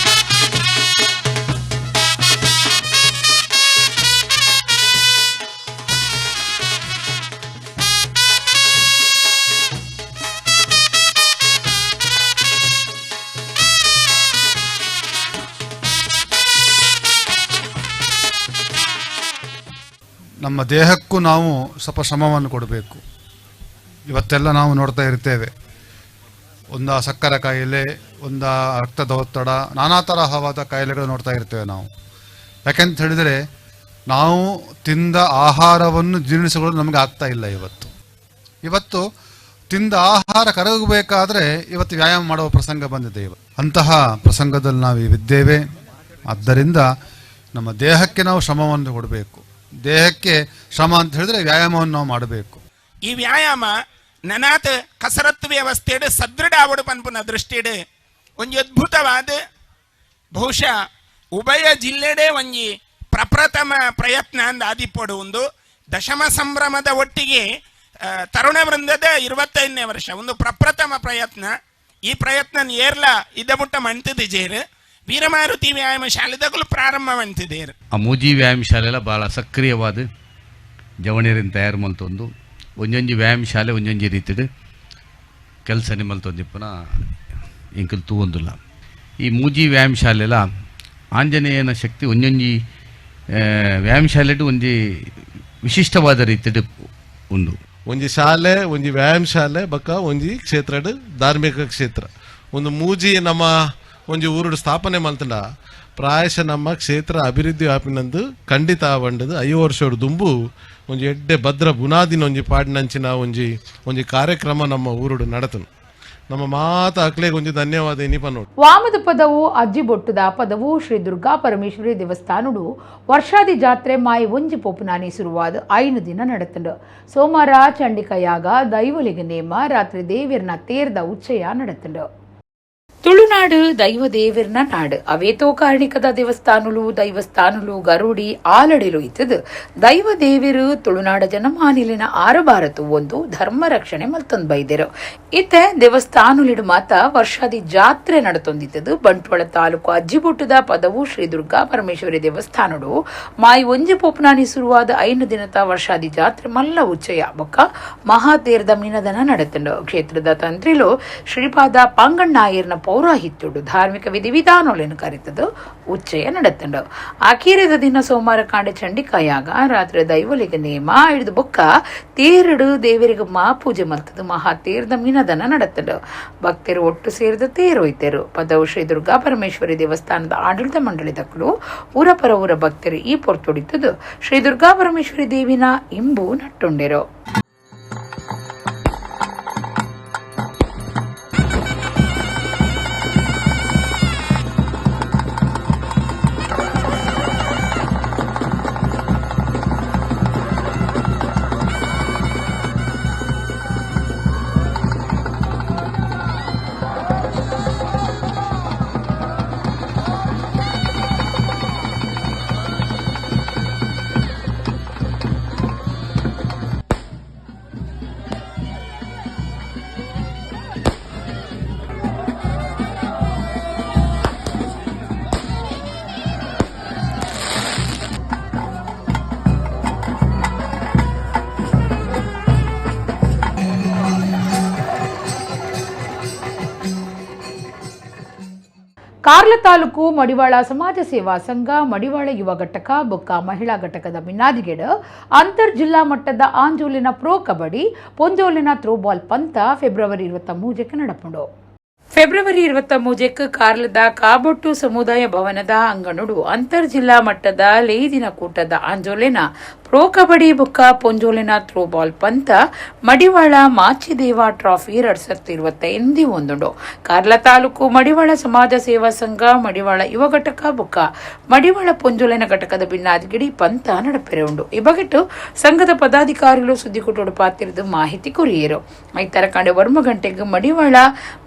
ನಮ್ಮ ದೇಹಕ್ಕೂ ನಾವು ಸ್ವಲ್ಪ ಶ್ರಮವನ್ನು ಕೊಡಬೇಕು. ಇವತ್ತೆಲ್ಲ ನಾವು ನೋಡ್ತಾ ಇರ್ತೇವೆ, ಒಂದು ಸಕ್ಕರೆ ಕಾಯಿಲೆ, ಒಂದು ರಕ್ತದ ಒತ್ತಡ, ನಾನಾ ತರಹವಾದ ಕಾಯಿಲೆಗಳು ನೋಡ್ತಾ ಇರ್ತೇವೆ ನಾವು. ಯಾಕೆಂತ ಹೇಳಿದರೆ ನಾವು ತಿಂದ ಆಹಾರವನ್ನು ಜೀರ್ಣಿಸಿಕೊಳ್ಳಲು ನಮಗೆ ಆಗ್ತಾ ಇಲ್ಲ. ಇವತ್ತು ತಿಂದ ಆಹಾರ ಕರಗಬೇಕಾದರೆ ಇವತ್ತು ವ್ಯಾಯಾಮ ಮಾಡುವ ಪ್ರಸಂಗ ಬಂದಿದೆ. ಇವತ್ತು ಅಂತಹ ಪ್ರಸಂಗದಲ್ಲಿ ನಾವು ಇದ್ದೇವೆ. ಆದ್ದರಿಂದ ನಮ್ಮ ದೇಹಕ್ಕೆ ನಾವು ಶ್ರಮವನ್ನು ಕೊಡಬೇಕು. ದೇಹಕ್ಕೆ ಶ್ರಮ ಅಂತ ಹೇಳಿದ್ರೆ ವ್ಯಾಯಾಮವನ್ನು ನಾವು ಮಾಡಬೇಕು. ಈ ವ್ಯಾಯಾಮ ನನಾತ್ ಕಸರತ್ತು ವ್ಯವಸ್ಥೆಡು ಸದೃಢ ಆವಡು ಪನ್ಪುನ ದೃಷ್ಟಿಡು ಒಂಜಿ ಅದ್ಭುತವಾದ ಬಹುಶಃ ಉಭಯ ಜಿಲ್ಲೆಡೆ ಒಂಜಿ ಪ್ರಪ್ರಥಮ ಪ್ರಯತ್ನ ಅಂದ ಆದಿಪ್ಪೊಡು. ಒಂದು ದಶಮ ಸಂಭ್ರಮದ ಒಟ್ಟಿಗೆ ತರುಣ ವೃಂದದ 25ನೇ ವರ್ಷ ಒಂದು ಪ್ರಪ್ರಥಮ ಪ್ರಯತ್ನ. ಈ ಪ್ರಯತ್ನ ಏರ್ಲ ಇದ್ದ ಬುಟ್ಟ ಮಂತಿದೆ ವೀರಮಾರುತಿ ವ್ಯಾಯಾಮ ಶಾಲೆದಾಗಲೂ ಪ್ರಾರಂಭ ಮಂತಿದ್ದೇರು. ಆ ಮೂಜಿ ವ್ಯಾಯಾಮ ಶಾಲೆಲ್ಲ ಭಾಳ ಸಕ್ರಿಯವಾದ ಜವಣಿಯರಿಂದ ತಯಾರು ಮಲ್ತೊಂದು ಒಂಜೊಂಜಿ ವ್ಯಾಯಾಮ ಶಾಲೆ ಒಂಜೊಂಜಿ ರೀತಿಡು ಕೆಲಸ ನಿಮ್ಮಲ್ತೊಂದಿಪ್ಪನ ಇಂಕಲ್ ತೂವೊಂದುಲ್ಲ. ಈ ಮೂಜಿ ವ್ಯಾಯಾಮ ಶಾಲೆಲ್ಲ ಆಂಜನೇಯನ ಶಕ್ತಿ ಒಂಜೊಂಜಿ ವ್ಯಾಯಾಮ ಶಾಲೆಡು ಒಂಜಿ ವಿಶಿಷ್ಟವಾದ ರೀತಿಡು ಉಂಡು. ಒಂಜಿ ಶಾಲೆ, ಒಂಜಿ ವ್ಯಾಯಾಮ ಶಾಲೆ ಬಕ್ಕ ಒಂಜಿ ಕ್ಷೇತ್ರಡು ಧಾರ್ಮಿಕ ಕ್ಷೇತ್ರ ಒಂದು ಮೂಜಿ ನಮ್ಮ ಒಂಜಿ ಊರುಡು ಸ್ಥಾಪನೆ ಮಲ್ತಂಡ ಪ್ರಾಯಶಃ ನಮ್ಮ ಕ್ಷೇತ್ರ ಅಭಿವೃದ್ಧಿ ಆಪಿನಂದು ಖಂಡಿತ ಆವಂಡದು. 5 ವರ್ಷ ದುಂಬು ಒಂಜಿ ಎಡ್ಡೆ ಭದ್ರ ಬುನಾದಿನ ಒಂಜಿ ಪಾಡಿನಂಚಿನ ಒಂಜಿ ಒಂಜಿ ಕಾರ್ಯಕ್ರಮ ನಮ್ಮ ಊರುಡು ನಡತನು. ನಮ್ಮ ಮಾತ ಅಕ್ಲೆಗ್ ಒಂಜಿ ಧನ್ಯವಾದ ಇನಿಪ ನೋಡು. ವಾಮದ ಪದವು ಅಜ್ಜಿಬೊಟ್ಟುದ ಪದವು ಶ್ರೀ ದುರ್ಗಾ ಪರಮೇಶ್ವರಿ ದೇವಸ್ಥಾನಡು ವರ್ಷಾದಿ ಜಾತ್ರೆ ಮಾಯಿ ಒಂಜಿ ಪೋಪುನಾನಿ ಶುರುವಾದ 5 ದಿನ ನಡೆತಂಡು. ಸೋಮವಾರ ಚಂಡಿಕಾ ಯಾಗ, ದೈವಲಿಗ ನೇಮ, ರಾತ್ರಿ ದೇವಿರ್ನ ತೇರ್ದ ಉಚ್ಚಯ ನಡೆತಂಡು. ತುಳುನಾಡು ದೈವ ದೇವಿರ್ನ ನಾಡು. ಅವೇತೋ ಕಾರಣಿಕದ ದೇವಸ್ಥಾನುಲು ದೈವಸ್ಥಾನುಲು ಗರುಡಿ ಆಲಡಿಲು ಇತ್ತದು. ದೈವ ದೇವಿರು ತುಳುನಾಡ ಜನಮಾನಿಲಿನ ಆರಬಾರತು ಒಂದು ಧರ್ಮ ರಕ್ಷಣೆ ಮಲ್ತೊಂದು ಬೈದೆರು. ಇತ್ತೆ ದೇವಸ್ಥಾನುಲಿಡು ಮಾತ ವರ್ಷಾದಿ ಜಾತ್ರೆ ನಡತೊಂದಿತ್ತದು. ಬಂಟ್ವಾಳ ತಾಲೂಕು ಅಜ್ಜಿಬೊಟ್ಟುದ ಪದವು ಶ್ರೀ ದುರ್ಗಾ ಪರಮೇಶ್ವರಿ ದೇವಸ್ಥಾನಡು ಮಾಯಿ ಒಂಜಿ ಪೋಪನಾನಿ ಶುರುವಾದ 5 ದಿನದ ವರ್ಷಾದಿ ಜಾತ್ರೆ ಮಲ್ಲ ಉಚ್ಚಯ ಬೊಕ್ಕ ಮಹಾತೇರದ ಮೀನದನ ನಡೆತಂಡು. ಕ್ಷೇತ್ರದ ತಂತ್ರಿಲು ಶ್ರೀಪಾದ ಪಾಂಗಣ್ಣಾಯರ್ನ ಪೌರಾಹಿತ್ಯುಡು ಧಾರ್ಮಿಕ ವಿಧಿವಿಧಾನಗಳನ್ನು ಕರೆತದು ಉಚ್ಚಯ ನಡೆತಂಡು. ಆಕೀರದ ದಿನ ಸೋಮವಾರ ಕಾಂಡೆ ಚಂಡಿಕಾಯಾಗ, ರಾತ್ರಿ ದೈವಲಿಗ ನೇಮ ಹಿಡಿದು ಬೊಕ್ಕ ತೇರಡು ದೇವರಿಗೆ ಮಾ ಪೂಜೆ ಮಲ್ತದು ಮಹಾ ತೇರದ ಮೀನದನ ನಡೆತಂಡು. ಭಕ್ತರು ಒಟ್ಟು ಸೇರಿದ ತೇರೊಯ್ತರು. ಪದವು ಶ್ರೀ ದುರ್ಗಾ ಪರಮೇಶ್ವರಿ ದೇವಸ್ಥಾನದ ಆಡಳಿತ ಮಂಡಳಿ ದಕ್ಕಲು ಊರ ಪರ ಊರ ಭಕ್ತರು ಈ ಪೊರ್ತೊಡಿತದು ಶ್ರೀ ದುರ್ಗಾ ಪರಮೇಶ್ವರಿ ದೇವಿನ ಇಂಬು ನಟ್ಟುಂಡಿರು. ಕಾರ್ಲ ತಾಲೂಕು ಮಡಿವಾಳ ಸಮಾಜ ಸೇವಾ ಸಂಘ ಮಡಿವಾಳ ಯುವ ಘಟಕ ಬೊಕ್ಕ ಮಹಿಳಾ ಘಟಕದ ಮಿನ್ನಾದಿಗೆಡು ಅಂತರ್ ಜಿಲ್ಲಾ ಮಟ್ಟದ ಆಂಜೋಲಿನ ಪ್ರೋ ಕಬಡ್ಡಿ ಪೊಂಜೋಲಿನ ಥ್ರೋಬಾಲ್ ಪಂತ ಫೆಬ್ರವರಿ 23ಕ್ಕೆ ನಡಪುಂಡು. ಫೆಬ್ರವರಿ 23ಕ್ಕೆ ಕಾರ್ಲದ ಕಾಬೊಟ್ಟು ಸಮುದಾಯ ಭವನದ ಅಂಗಣುಡು ಅಂತರ್ ಜಿಲ್ಲಾ ಮಟ್ಟದ ಲೇದಿನ ಕೂಟದ ಆಂಜೋಲಿನ ಪ್ರೋ ಕಬಡ್ಡಿ ಬೊಕ್ಕ ಪೊಂಜೋಲಿನ ಥ್ರೋಬಾಲ್ ಪಂತ ಮಡಿವಾಳ ಮಾಚಿದೇವ ಟ್ರಾಫಿ 2025 ಒಂದುಂಡು. ಕಾರ್ಲ ತಾಲೂಕು ಮಡಿವಾಳ ಸಮಾಜ ಸೇವಾ ಸಂಘ ಮಡಿವಾಳ ಯುವ ಘಟಕ ಬೊಕ್ಕ ಮಡಿವಾಳ ಪೊಂಜೋಲಿನ ಘಟಕದ ಭಿನ್ನಾದಿಗಿಡಿ ಪಂತ ನಡಪೆರೆ ಉಂಡು. ಈ ಬಗೆಟ್ಟು ಸಂಘದ ಪದಾಧಿಕಾರಿಗಳು ಸುದ್ದಿಕೂಟೋಡು ಪಾತಿರಿದು ಮಾಹಿತಿ ಕೊರಿಯರು. ಐತರ ಕಾಂಡೆ 1 ಗಂಟೆಗೆ ಮಡಿವಾಳ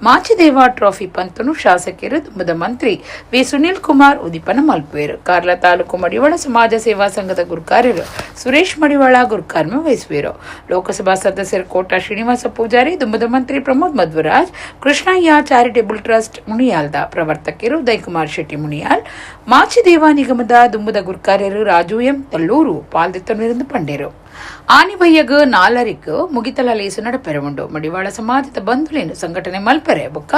ಮಾಚಿದೇವ ಟ್ರಾಫಿ ಪಂತನು ಶಾಸಕರು ದುಂಬದ ಮಂತ್ರಿ ವಿ ಸುನೀಲ್ ಕುಮಾರ್ ಉದಿಪನ ಮಲ್ಪುವೆರು. ಕಾರ್ಲ ತಾಲೂಕು ಮಡಿವಾಳ ಸಮಾಜ ಸೇವಾ ಸಂಘದ ಗುರುಕಾರ್ಯರು ಸುರೇಶ್ ಮಡಿವಾಳ ಗುರುಕರ್ಮ ವಹಿಸುವರು. ಲೋಕಸಭಾ ಸದಸ್ಯರು ಕೋಟ ಶ್ರೀನಿವಾಸ ಪೂಜಾರಿ, ದುಂಬದ ಮಂತ್ರಿ ಪ್ರಮೋದ್ ಮಧ್ವರಾಜ್, ಕೃಷ್ಣಯ್ಯ ಚಾರಿಟೇಬಲ್ ಟ್ರಸ್ಟ್ ಮುನಿಯಾಲ್ದ ಪ್ರವರ್ತಕರು ಉದಯಕುಮಾರ್ ಶೆಟ್ಟಿ ಮುನಿಯಾಲ್, ಮಾಚಿದೇವ ನಿಗಮದ ದುಂಬದ ಗುರುಕಾರ್ಯರು ರಾಜು ಎಂ ತಲ್ಲೂರು ಪಾಲ್ದಿತ್ತನಿರಂದು ಪಂಡೇರು. ಆನಿಬಯ್ಯಗ್ ನಾಲರಿಕ್ ಮುಗಿತಲ ಲೇಸು ನಡಪೆರೆ ಉಂಡು. ಮಡಿವಾಳ ಸಮಾಜದ ಬಂಧುಲೇನು ಸಂಘಟನೆ ಮಲ್ಪೆರೆ ಬೊಕ್ಕ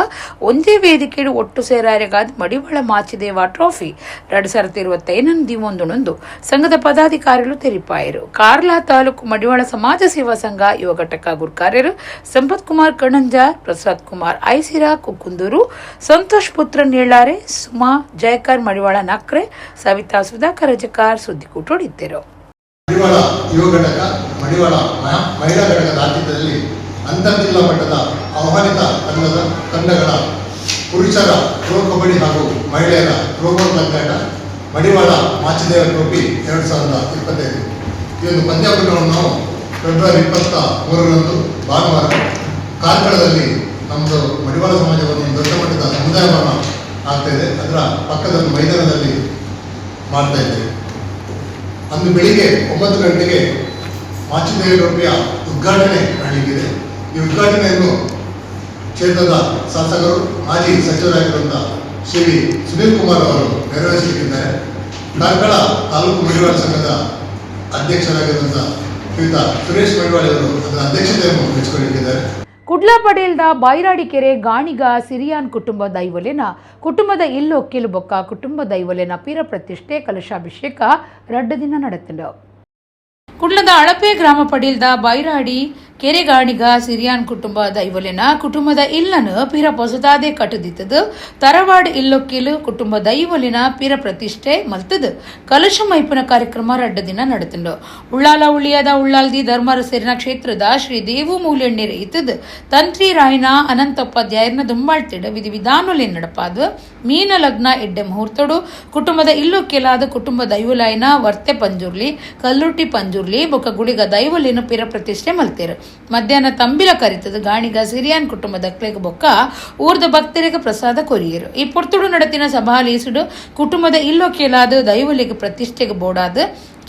ಒಂದೇ ವೇದಿಕೆಡು ಒಟ್ಟು ಸೇರಾರೆಗಾದ ಮಡಿವಾಳ ಮಾಚಿದೇವ ಟ್ರೋಫಿ 2025 ದಿವೊಂದುನೊಂದು ಸಂಘದ ಪದಾಧಿಕಾರಿಗಳು ತೆರಿಪಾಯರು. ಕಾರ್ಲಾ ತಾಲೂಕು ಮಡಿವಾಳ ಸಮಾಜ ಸೇವಾ ಸಂಘ ಯುವ ಘಟಕ ಗುರ್ಕಾರ್ಯರು ಸಂಪತ್ ಕುಮಾರ್ ಕಣಂಜಾರ್, ಪ್ರಸಾದ್ ಕುಮಾರ್ ಐಸಿರಾ ಕುಕ್ಕುಂದೂರು, ಸಂತೋಷ್ ಪುತ್ರ ನೇಳಾರೆ, ಸುಮಾ ಜಯಕರ್ ಮಡಿವಾಳ ನಕ್ರೆ, ಸವಿತಾ ಸುಧಾಕರ್ ರಜಕಾರ್ ಸುದ್ದಿಕೂಟೋಡಿದ್ದರು. ಮಡಿವಾಳ ಯುವ ಘಟಕ ಮಡಿವಾಳ ಮಹಿಳಾ ಘಟಕದ ಆತಿಥ್ಯದಲ್ಲಿ ಅಂತರ್ ಜಿಲ್ಲಾ ಮಟ್ಟದ ಆಹ್ವಾನಿತ ತಂಡಗಳ ಪುರುಷರ ಪ್ರೋ ಕಬಡ್ಡಿ ಹಾಗೂ ಮಹಿಳೆಯರ ಥ್ರೋಬಾಲ್ ಪಂದ್ಯಾಟ ಮಡಿವಾಳ ಮಾಚಿದೇವ ಟ್ರೋಫಿ 2025 ಈ ಒಂದು ಪಂದ್ಯಾವಳಿಯನ್ನು ನಾವು ಫೆಬ್ರವರಿ 23ರಂದು ಭಾನುವಾರ ಕಾರ್ಕಳದಲ್ಲಿ ನಮ್ಮದು ಮಡಿವಾಳ ಸಮಾಜವನ್ನು ಒಂದು ದೊಡ್ಡ ಮಟ್ಟದ ಸಮುದಾಯ ಭವನ ಆಗ್ತಾ ಇದೆ, ಅದರ ಪಕ್ಕದ ಮೈದಾನದಲ್ಲಿ ಮಾಡ್ತಾ ಇದ್ದೇವೆ. ಅಂದು ಬೆಳಿಗ್ಗೆ 9 ಗಂಟೆಗೆ ಮಾಚಿದೇವ ಟ್ರೋಫಿಯ ಉದ್ಘಾಟನೆ ನಡೆಯಲಿದೆ. ಈ ಉದ್ಘಾಟನೆಯನ್ನು ಕ್ಷೇತ್ರದ ಶಾಸಕರು ಮಾಜಿ ಸಚಿವರಾಗಿರುವಂಥ ಶ್ರೀ ಸುನೀಲ್ ಕುಮಾರ್ ಅವರು ನೆರವೇರಿಸಲಿಕ್ಕಿದ್ದಾರೆ. ಕಾರ್ಕಳ ತಾಲೂಕು ಮಡಿವಾಳ ಸಂಘದ ಅಧ್ಯಕ್ಷರಾಗಿರುವಂಥ ಶ್ರೀಯುತ ಸುರೇಶ್ ಮಡಿವಾಳ ಅವರು ಅದರ ಅಧ್ಯಕ್ಷತೆಯನ್ನು ವಹಿಸಿಕೊಳ್ಳಲಿಕ್ಕಿದ್ದಾರೆ. ಕುಡ್ಲ ಪಡೇಲ್ದ ಬೈರಾಡಿಕೆರೆ ಗಾಣಿಗ ಸಿರಿಯಾನ್ ಕುಟುಂಬ ದೈವಲೆನ ಕುಟುಂಬದ ಇಲ್ಲೊಕ್ಕಿಲು ಬೊಕ್ಕ ಕುಟುಂಬ ದೈವಲೆನ ಪೀರ ಪ್ರತಿಷ್ಠೆ ಕಲಶಾಭಿಷೇಕ 2 ದಿನ ನಡೆತಂಡು. ಕುಡ್ಲದ ಅಳಪೆ ಗ್ರಾಮ ಪಡೀಲ್ದ ಬೈರಾಡಿ ಕೆರೆಗಾಣಿಗ ಸಿರಿಯಾನ್ ಕುಟುಂಬ ದೈವಲೆನ ಕುಟುಂಬದ ಇಲ್ಲನು ಪೀರ ಪೊಸದಾದೆ ಕಟ್ಟದಿತ್ತದು ತರವಾಡ್ ಇಲ್ಲೊಕ್ಕಿಲು ಕುಟುಂಬ ದೈವಲಿನ ಪೀರ ಪ್ರತಿಷ್ಠೆ ಮಲ್ತದು ಕಲಶ ಮೈಪುನ ಕಾರ್ಯಕ್ರಮ 2 ದಿನ ನಡೆತಂಡು. ಉಳ್ಳಾಲ ಉಳ್ಳಿಯಾದ ಉಳ್ಳಾಲ್ದಿ ಧರ್ಮರ ಸೇರಿನ ಕ್ಷೇತ್ರದ ಶ್ರೀ ದೇವು ಮೂಲೆಣ್ಣೀರ್ ಇತ್ತದು ತಂತ್ರಿ ರಾಯನ ಅನಂತೋಪಾಧ್ಯಾಯರನ ದುಂಬಾಳ್ತಿಡ ವಿಧಿ ವಿಧಾನಲೆ ನಡಪಾದು ಮೀನ ಲಗ್ನ ಎಡ್ಡೆ ಮುಹೂರ್ತಡು ಕುಟುಂಬದ ಇಲ್ಲೊಕ್ಕೆಲಾದ ಕುಟುಂಬ ದೈವಲಾಯನ ವರ್ತೆ ಪಂಜುರ್ಲಿ ಕಲ್ಲುಟ್ಟಿ ಪಂಜುರ್ಲಿ ಬೊಕ್ಕ ಗುಳಿಗ ದೈವಲಿನ ಪೀರ ಪ್ರತಿಷ್ಠೆ ಮಲ್ತೇರು. ಮಧ್ಯಾಹ್ನ ತಂಬಿಲ ಕರಿತದ ಗಾಣಿಗ ಸಿರಿಯಾನ್ ಕುಟುಂಬದ ಕ್ಲೆಗ್ ಬೊಕ್ಕ ಊರ್ದ ಭಕ್ತರಿಗೆ ಪ್ರಸಾದ ಕೊರಿಯರು. ಈ ಪೊರ್ತುಡು ನಡತಿನ ಸಭಾಲೀಸುಡು ಕುಟುಂಬದ ಇಲ್ಲೊಕ್ಕೆಲಾದ ದೈವಲಿಗೆ ಪ್ರತಿಷ್ಠೆಗೆ ಬೋಡಾದ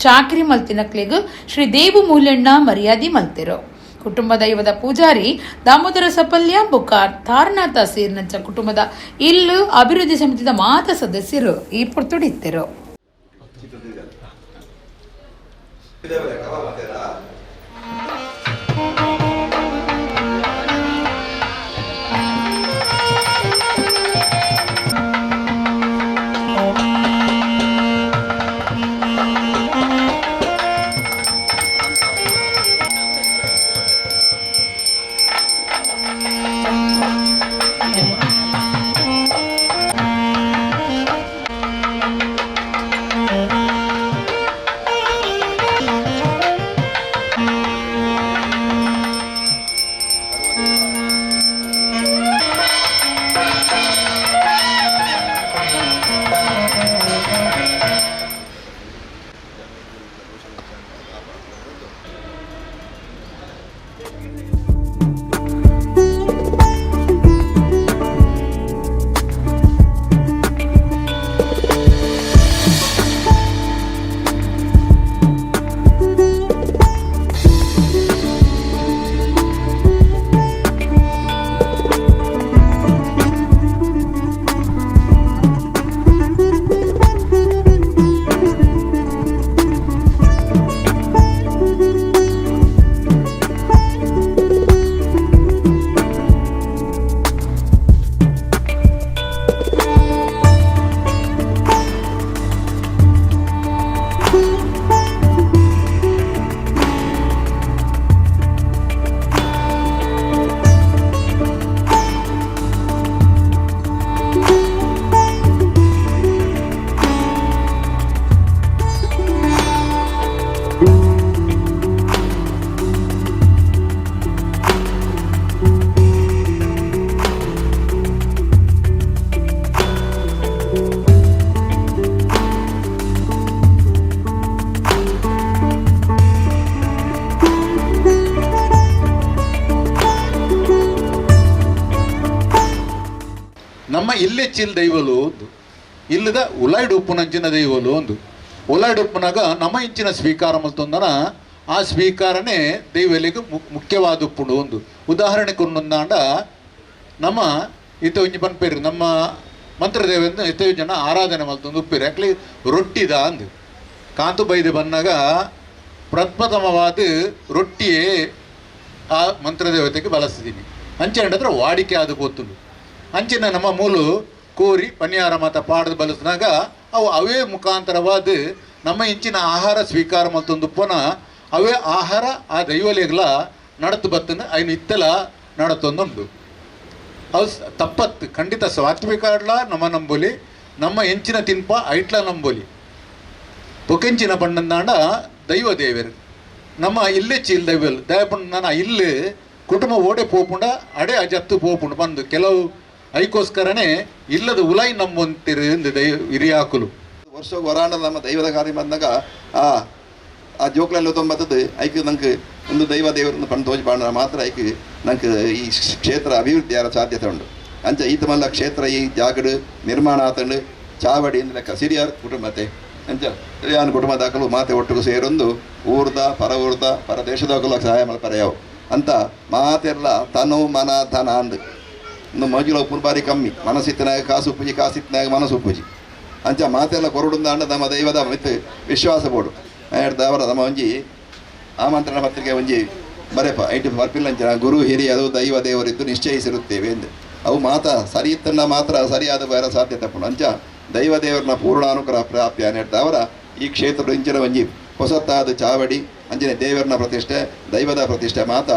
ಚಾಕ್ರಿ ಮಲ್ತಿನಕ್ಲೆಗ್ ಶ್ರೀ ದೇವು ಮೂಲೆಣ್ಣ ಮರ್ಯಾದಿ ಮಲ್ತಿರು. ಕುಟುಂಬ ದೈವದ ಪೂಜಾರಿ ದಾಮೋದರ ಸಪಲ್ಯ ಬೊಕ್ಕ ತಾರನಾಥ ಸೇರಿನಂಚ ಕುಟುಂಬದ ಇಲ್ಲು ಅಭಿವೃದ್ಧಿ ಸಮಿತಿದ ಮಾತ ಸದಸ್ಯರು ಈ ಪೊರ್ತುಡು ಇತ್ತಿರು. ನಮ್ಮ ಇಲ್ಲೆಚ್ಚಿಲ್ ದೈವಲು ಒಂದು ಇಲ್ಲದ ಉಲಾಯ್ಡು ಉಪ್ಪುನಂಚಿನ ದೈವಲು ಒಂದು ಉಲಾಯ್ಡು ಉಪ್ಪುನಾಗ ನಮ್ಮ ಇಂಚಿನ ಸ್ವೀಕಾರ ಮಲ್ತೊಂದನ ಆ ಸ್ವೀಕಾರನೇ ದೈವಲಿಗೆ ಮುಖ್ಯವಾದ ಉಪ್ಪುಂಡು ಒಂದು ಉದಾಹರಣೆ ಕೊನ್ನೊಂದಾಂಡ ನಮ್ಮ ಇತ್ತ ಒಂಜಿ ಪನ್ಪೇರು ನಮ್ಮ ಮಂತ್ರದೇವೆಂದು ಎತ್ತೋ ಜನ ಆರಾಧನೆ ಮಲ್ತೊಂದು ಉಪ್ಪಿರು ಯಾಕಲಿ ರೊಟ್ಟಿದ ಅಂದು ಕಾಂತು ಬೈದು ಬಂದಾಗ ಪ್ರಥಮವಾದ ರೊಟ್ಟಿಯೇ ಆ ಮಂತ್ರದೇವತೆಗೆ ಬಳಸ್ತಿದ್ದೀನಿ ಅಂಚೆ ಅಂದ್ರೆ ವಾಡಿಕೆ ಆದ ಪೋತುಂಡು ಅಂಚಿನ ನಮ್ಮ ಮೂಲು ಕೋರಿ ಪನಿಯಾರ ಮಾತ ಪಾಡದು ಬಳಸಿದಾಗ ಅವು ಅವೇ ಮುಖಾಂತರವಾದ ನಮ್ಮ ಇಂಚಿನ ಆಹಾರ ಸ್ವೀಕಾರ ಮಲ್ತೊಂದು ಪುನ ಅವೇ ಆಹಾರ ಆ ದೈವಲೆಗ್ಲ ನಡತು ಬತ್ತಂದು ಐನು ಇತ್ತೆಲ ನಡತೊಂದುಂಡು ಅವು ತಪ್ಪತ್ತು ಖಂಡಿತ ಸಾತ್ವಿಕಡ್ಲ ನಮ್ಮ ನಂಬೊಲಿ ನಮ್ಮ ಎಂಚಿನ ತಿನ್ಪ ಐಟ್ಲ ನಂಬೊಲಿ ಬೊಕೆಂಚಿನ ಪಂಡಂದಾಂಡ ದೈವ ದೇವರು ನಮ್ಮ ಇಲ್ಲೇ ಚೀಲ್ ದೈವಲ್ ದಯಪಂಡ ನಾನು ಇಲ್ಲಿ ಕುಟುಂಬ ಓಡೆ ಪೋಪುಂಡ ಅಡೆ ಅಜತ್ತು ಪೋಪುಂಡು ಬಂದು ಕೆಲವು ಐಕೋಸ್ಕರನೇ ಇಲ್ಲದ ಉಲಾಯಿ ನಂಬುವಂತಿರು ಎಂದು ದೈವ ಹಿರಿಯಾಕುಲು ವರ್ಷ ಹೊರಾಂಡ ನಮ್ಮ ದೈವದ ಕಾರ್ಯ ಬಂದಾಗ ಆ ಆ ಜೋಕ್ಲೆಲ್ಲ ತೊಂಬತ್ತದು ಐಕ್ ನಂಗೆ ಒಂದು ದೈವ ದೇವರನ್ನು ಪಂಡು ತೋಜಿ ಪಾಂಡ ಮಾತ್ರ ಐಕ್ ನಂಗೆ ಈ ಕ್ಷೇತ್ರ ಅಭಿವೃದ್ಧಿ ಯಾರ ಸಾಧ್ಯತೆ ಉಂಟು. ಅಂಚ ಈತ ಮಲ್ಲ ಕ್ಷೇತ್ರ ಈ ಜಾಗಡು ನಿರ್ಮಾಣ ಆತಂಡು ಚಾವಡಿ ಲೆಕ್ಕ ಸಿರಿಯಾರ್ ಕುಟುಂಬತೆ ಅಂಚ ಸಿರಿಯಾನ್ ಕುಟುಂಬ ದಾಖಲು ಮಾತೆ ಒಟ್ಟಿಗೆ ಸೇರೊಂದು ಊರ್ದ ಪರ ಊರ್ದ ಪರ ದೇಶದಾಕಲು ಸಹಾಯ ಮಲ್ಪರೆಯಾವು ಅಂತ ಮಾತೆಲ್ಲ ತನು ಮನ ಧನ ಅಂದು ಇನ್ನು ಮಜುಲ ಉಪ್ಪು ಬಾರಿ ಕಮ್ಮಿ ಮನಸ್ಸಿತ್ತನಾಗ ಕಾಸು ಉಪ್ಪುಜಿ ಕಾಸಿತ್ತನಾಗ ಮನಸ್ಸು ಉಪ್ಪುಜಿ ಅಂಚ ಮಾತೆಲ್ಲ ಕೊರಡುಂದಾಂಡ ನಮ್ಮ ದೈವದ ಮಿತ್ ವಿಶ್ವಾಸ ಬೋಡು ಅವರ ನಮ್ಮ ಒಂಜಿ ಆಮಂತ್ರಣ ಪತ್ರಿಕೆ ಒಂಜಿ ಬರೆಪ ಐಟು ಬರ್ಪಿಲ್ಲಂಚ ಗುರು ಹಿರಿಯರು ದೈವ ದೇವರಿದ್ದು ನಿಶ್ಚಯಿಸಿರುತ್ತೇವೆ ಎಂದು ಅವು ಮಾತ ಸರಿ ಇತ್ತನ್ನ ಮಾತ್ರ ಸರಿಯಾದ ಬೇರೆ ಸಾಧ್ಯತೆ ಪುಣ ಅಂಚ ದೈವ ದೇವರನ್ನ ಪೂರ್ಣಾನುಗ್ರಹ ಪ್ರಾಪ್ತಿ ಅನ್ನೆಡ್ದ ಅವರ ಈ ಕ್ಷೇತ್ರದ ಇಂಚಿನ ಒಂಜಿ ಹೊಸತಾದ ಚಾವಡಿ ಅಂಜನೆ ದೇವರನ್ನ ಪ್ರತಿಷ್ಠೆ ದೈವದ ಪ್ರತಿಷ್ಠೆ ಮಾತ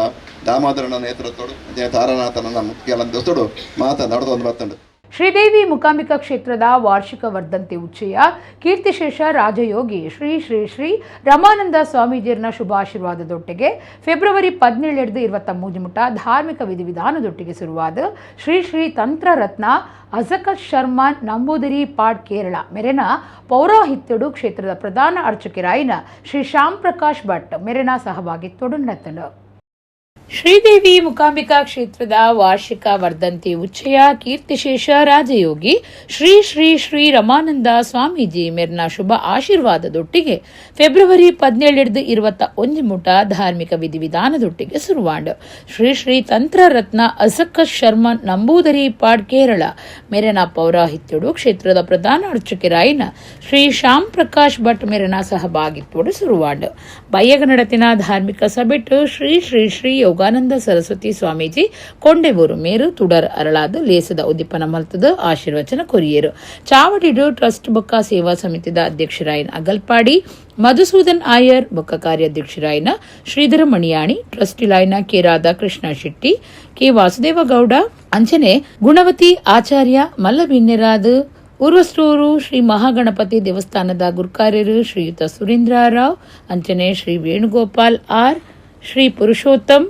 ದಾಮೋದರನ ನೇತೃತ್ವಡು ಅಂಜನೆ ತಾರನಾಥನ ಮುಖ್ಯ ದೋಸ್ತಡು ಮಾತ ನಡೆದೊಂದು ಬತ್ತಂಡು. ಶ್ರೀದೇವಿ ಮೂಕಾಂಬಿಕಾ ಕ್ಷೇತ್ರದ ವಾರ್ಷಿಕ ವರ್ಧಂತಿ ಉಚ್ಚಯ ಕೀರ್ತಿಶೇಷ ರಾಜಯೋಗಿ ಶ್ರೀ ಶ್ರೀ ಶ್ರೀ ರಮಾನಂದ ಸ್ವಾಮೀಜಿಯರ ಶುಭಾಶೀರ್ವಾದದೊಟ್ಟಿಗೆ ಫೆಬ್ರವರಿ 17-23 ಮುಟ ಧಾರ್ಮಿಕ ವಿಧಿವಿಧಾನದೊಟ್ಟಿಗೆ ಶುರುವಾದ ಶ್ರೀ ಶ್ರೀ ತಂತ್ರರತ್ನ ಅಜಕ ಶರ್ಮನ್ ನಂಬೂದಿರಿ ಪಾಡ್ ಕೇರಳ ಮೆರೆನ ಪೌರೋಹಿತ್ಯಡು ಕ್ಷೇತ್ರದ ಪ್ರಧಾನ ಅರ್ಚಕರಾಯಿನ ಶ್ರೀ ಶ್ಯಾಮ್ ಪ್ರಕಾಶ್ ಭಟ್ ಮೆರೆನ ಸಹಭಾಗಿತ್ವಡು ನಡೆತನು. ಶ್ರೀದೇವಿ ಮೂಕಾಂಬಿಕಾ ಕ್ಷೇತ್ರದ ವಾರ್ಷಿಕ ವರ್ಧಂತಿ ಉಚ್ಚಯ ಕೀರ್ತಿಶೇಷ ರಾಜಯೋಗಿ ಶ್ರೀ ಶ್ರೀ ಶ್ರೀ ರಮಾನಂದ ಸ್ವಾಮೀಜಿ ಮೆರ್ನ ಶುಭ ಆಶೀರ್ವಾದದೊಟ್ಟಿಗೆ ಫೆಬ್ರವರಿ 17-21 ಮುಟ ಧಾರ್ಮಿಕ ವಿಧಿವಿಧಾನದೊಟ್ಟಿಗೆ ಶುರುವಾಂಡ್ ಶ್ರೀ ಶ್ರೀ ತಂತ್ರರತ್ನ ಅಸಕ ಶರ್ಮ ನಂಬೂದರಿ ಪಾಡ್ ಕೇರಳ ಮೆರೆನ ಪೌರಾಹಿತ್ಯಡು ಕ್ಷೇತ್ರದ ಪ್ರಧಾನ ಅರ್ಚಕರಾಯಿನ ಶ್ರೀ ಶ್ಯಾಮ್ ಪ್ರಕಾಶ್ ಭಟ್ ಮೆರೆನ ಸಹಭಾಗಿತ್ವಡು ಶುರುವಾಂಡ್ ಬಯ್ಯಗ ನಡತಿನ ಧಾರ್ಮಿಕ ಸಭೆಟ್ಟು ಶ್ರೀ ಶ್ರೀ ಶ್ರೀ ಯೋಗಾನಂದ ಸರಸ್ವತಿ ಸ್ವಾಮೀಜಿ ಕೊಂಡೆವೂರು ಮೇರು ತುಡರ್ ಅರಳಾದ ಲೇಸದ ಉದ್ದೀಪನ ಮಲ್ತದ ಆಶೀರ್ವಚನ ಕೊರಿಯರು. ಚಾವಡಿಡು ಟ್ರಸ್ಟ್ ಬೊಕ್ಕ ಸೇವಾ ಸಮಿತಿದ ಅಧ್ಯಕ್ಷರಾಯನ ಅಗಲ್ಪಾಡಿ ಮಧುಸೂದನ್ ಆಯರ್, ಬೊಕ್ಕ ಕಾರ್ಯಾಧ್ಯಕ್ಷರಾಯನ ಶ್ರೀಧರ ಮಣಿಯಾಣಿ, ಟ್ರಸ್ಟಿ ಲಾಯನ ಕೆ ರಾಧಾಕೃಷ್ಣ ಶೆಟ್ಟಿ, ಕೆ ವಾಸುದೇವಗೌಡ, ಅಂಚನೆ ಗುಣವತಿ ಆಚಾರ್ಯ ಮಲ್ಲಬಿನ್ನೆರಾದ ಉರ್ವಸ್ಟೂರು ಶ್ರೀ ಮಹಾಗಣಪತಿ ದೇವಸ್ಥಾನದ ಗುರ್ಕಾರ್ಯರು ಶ್ರೀಯುತ ಸುರೇಂದ್ರ ರಾವ್, ಅಂಚನೆ ಶ್ರೀ ವೇಣುಗೋಪಾಲ್ ಆರ್, ಶ್ರೀ ಪುರುಷೋತ್ತಮ್,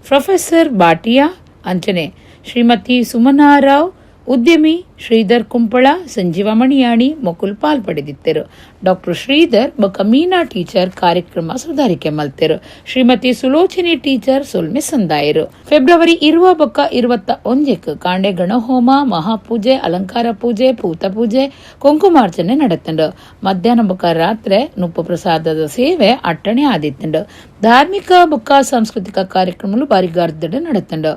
ಪ್ರೊಫೆಸರ್ ಬಾಟಿಯಾ, ಅಂಚನೆ ಶ್ರೀಮತಿ ಸುಮನಾ ರಾವ್, ಉದ್ಯಮಿ ಶ್ರೀಧರ್ ಕುಂಪಳ, ಸಂಜೀವ ಮಣಿಯಾಣಿ ಮೊಕುಲ್ ಪಾಲ್ ಪಡೆದಿದ್ದರು. ಡಾಕ್ಟರ್ ಶ್ರೀಧರ್ ಬೊಕ್ಕ ಮೀನಾ ಟೀಚರ್ ಕಾರ್ಯಕ್ರಮ ಸುಧಾರಿಕೆ ಮಲ್ತೆರು. ಶ್ರೀಮತಿ ಸುಲೋಚನಿ ಟೀಚರ್ ಸೊಲ್ಮೆ ಸಂದಾಯರು. ಫೆಬ್ರವರಿ 20 ಬೊಕ್ಕ 21 ಕಾಂಡೆ ಗಣಹೋಮ, ಮಹಾಪೂಜೆ, ಅಲಂಕಾರ ಪೂಜೆ, ಪೂತ ಪೂಜೆ, ಕುಂಕುಮಾರ್ಚನೆ ನಡೆತಂಡು. ಮಧ್ಯಾಹ್ನ ಬೊಕ್ಕ ರಾತ್ರಿ ನುಪ್ಪು ಪ್ರಸಾದದ ಸೇವೆ ಅಟ್ಟಣೆ ಆದಿತ್ತಂಡು. ಧಾರ್ಮಿಕ ಬೊಕ್ಕ ಸಾಂಸ್ಕೃತಿಕ ಕಾರ್ಯಕ್ರಮಗಳು ಬಾರಿಗಾರ್ದಡೆ ನಡೆತಂಡು.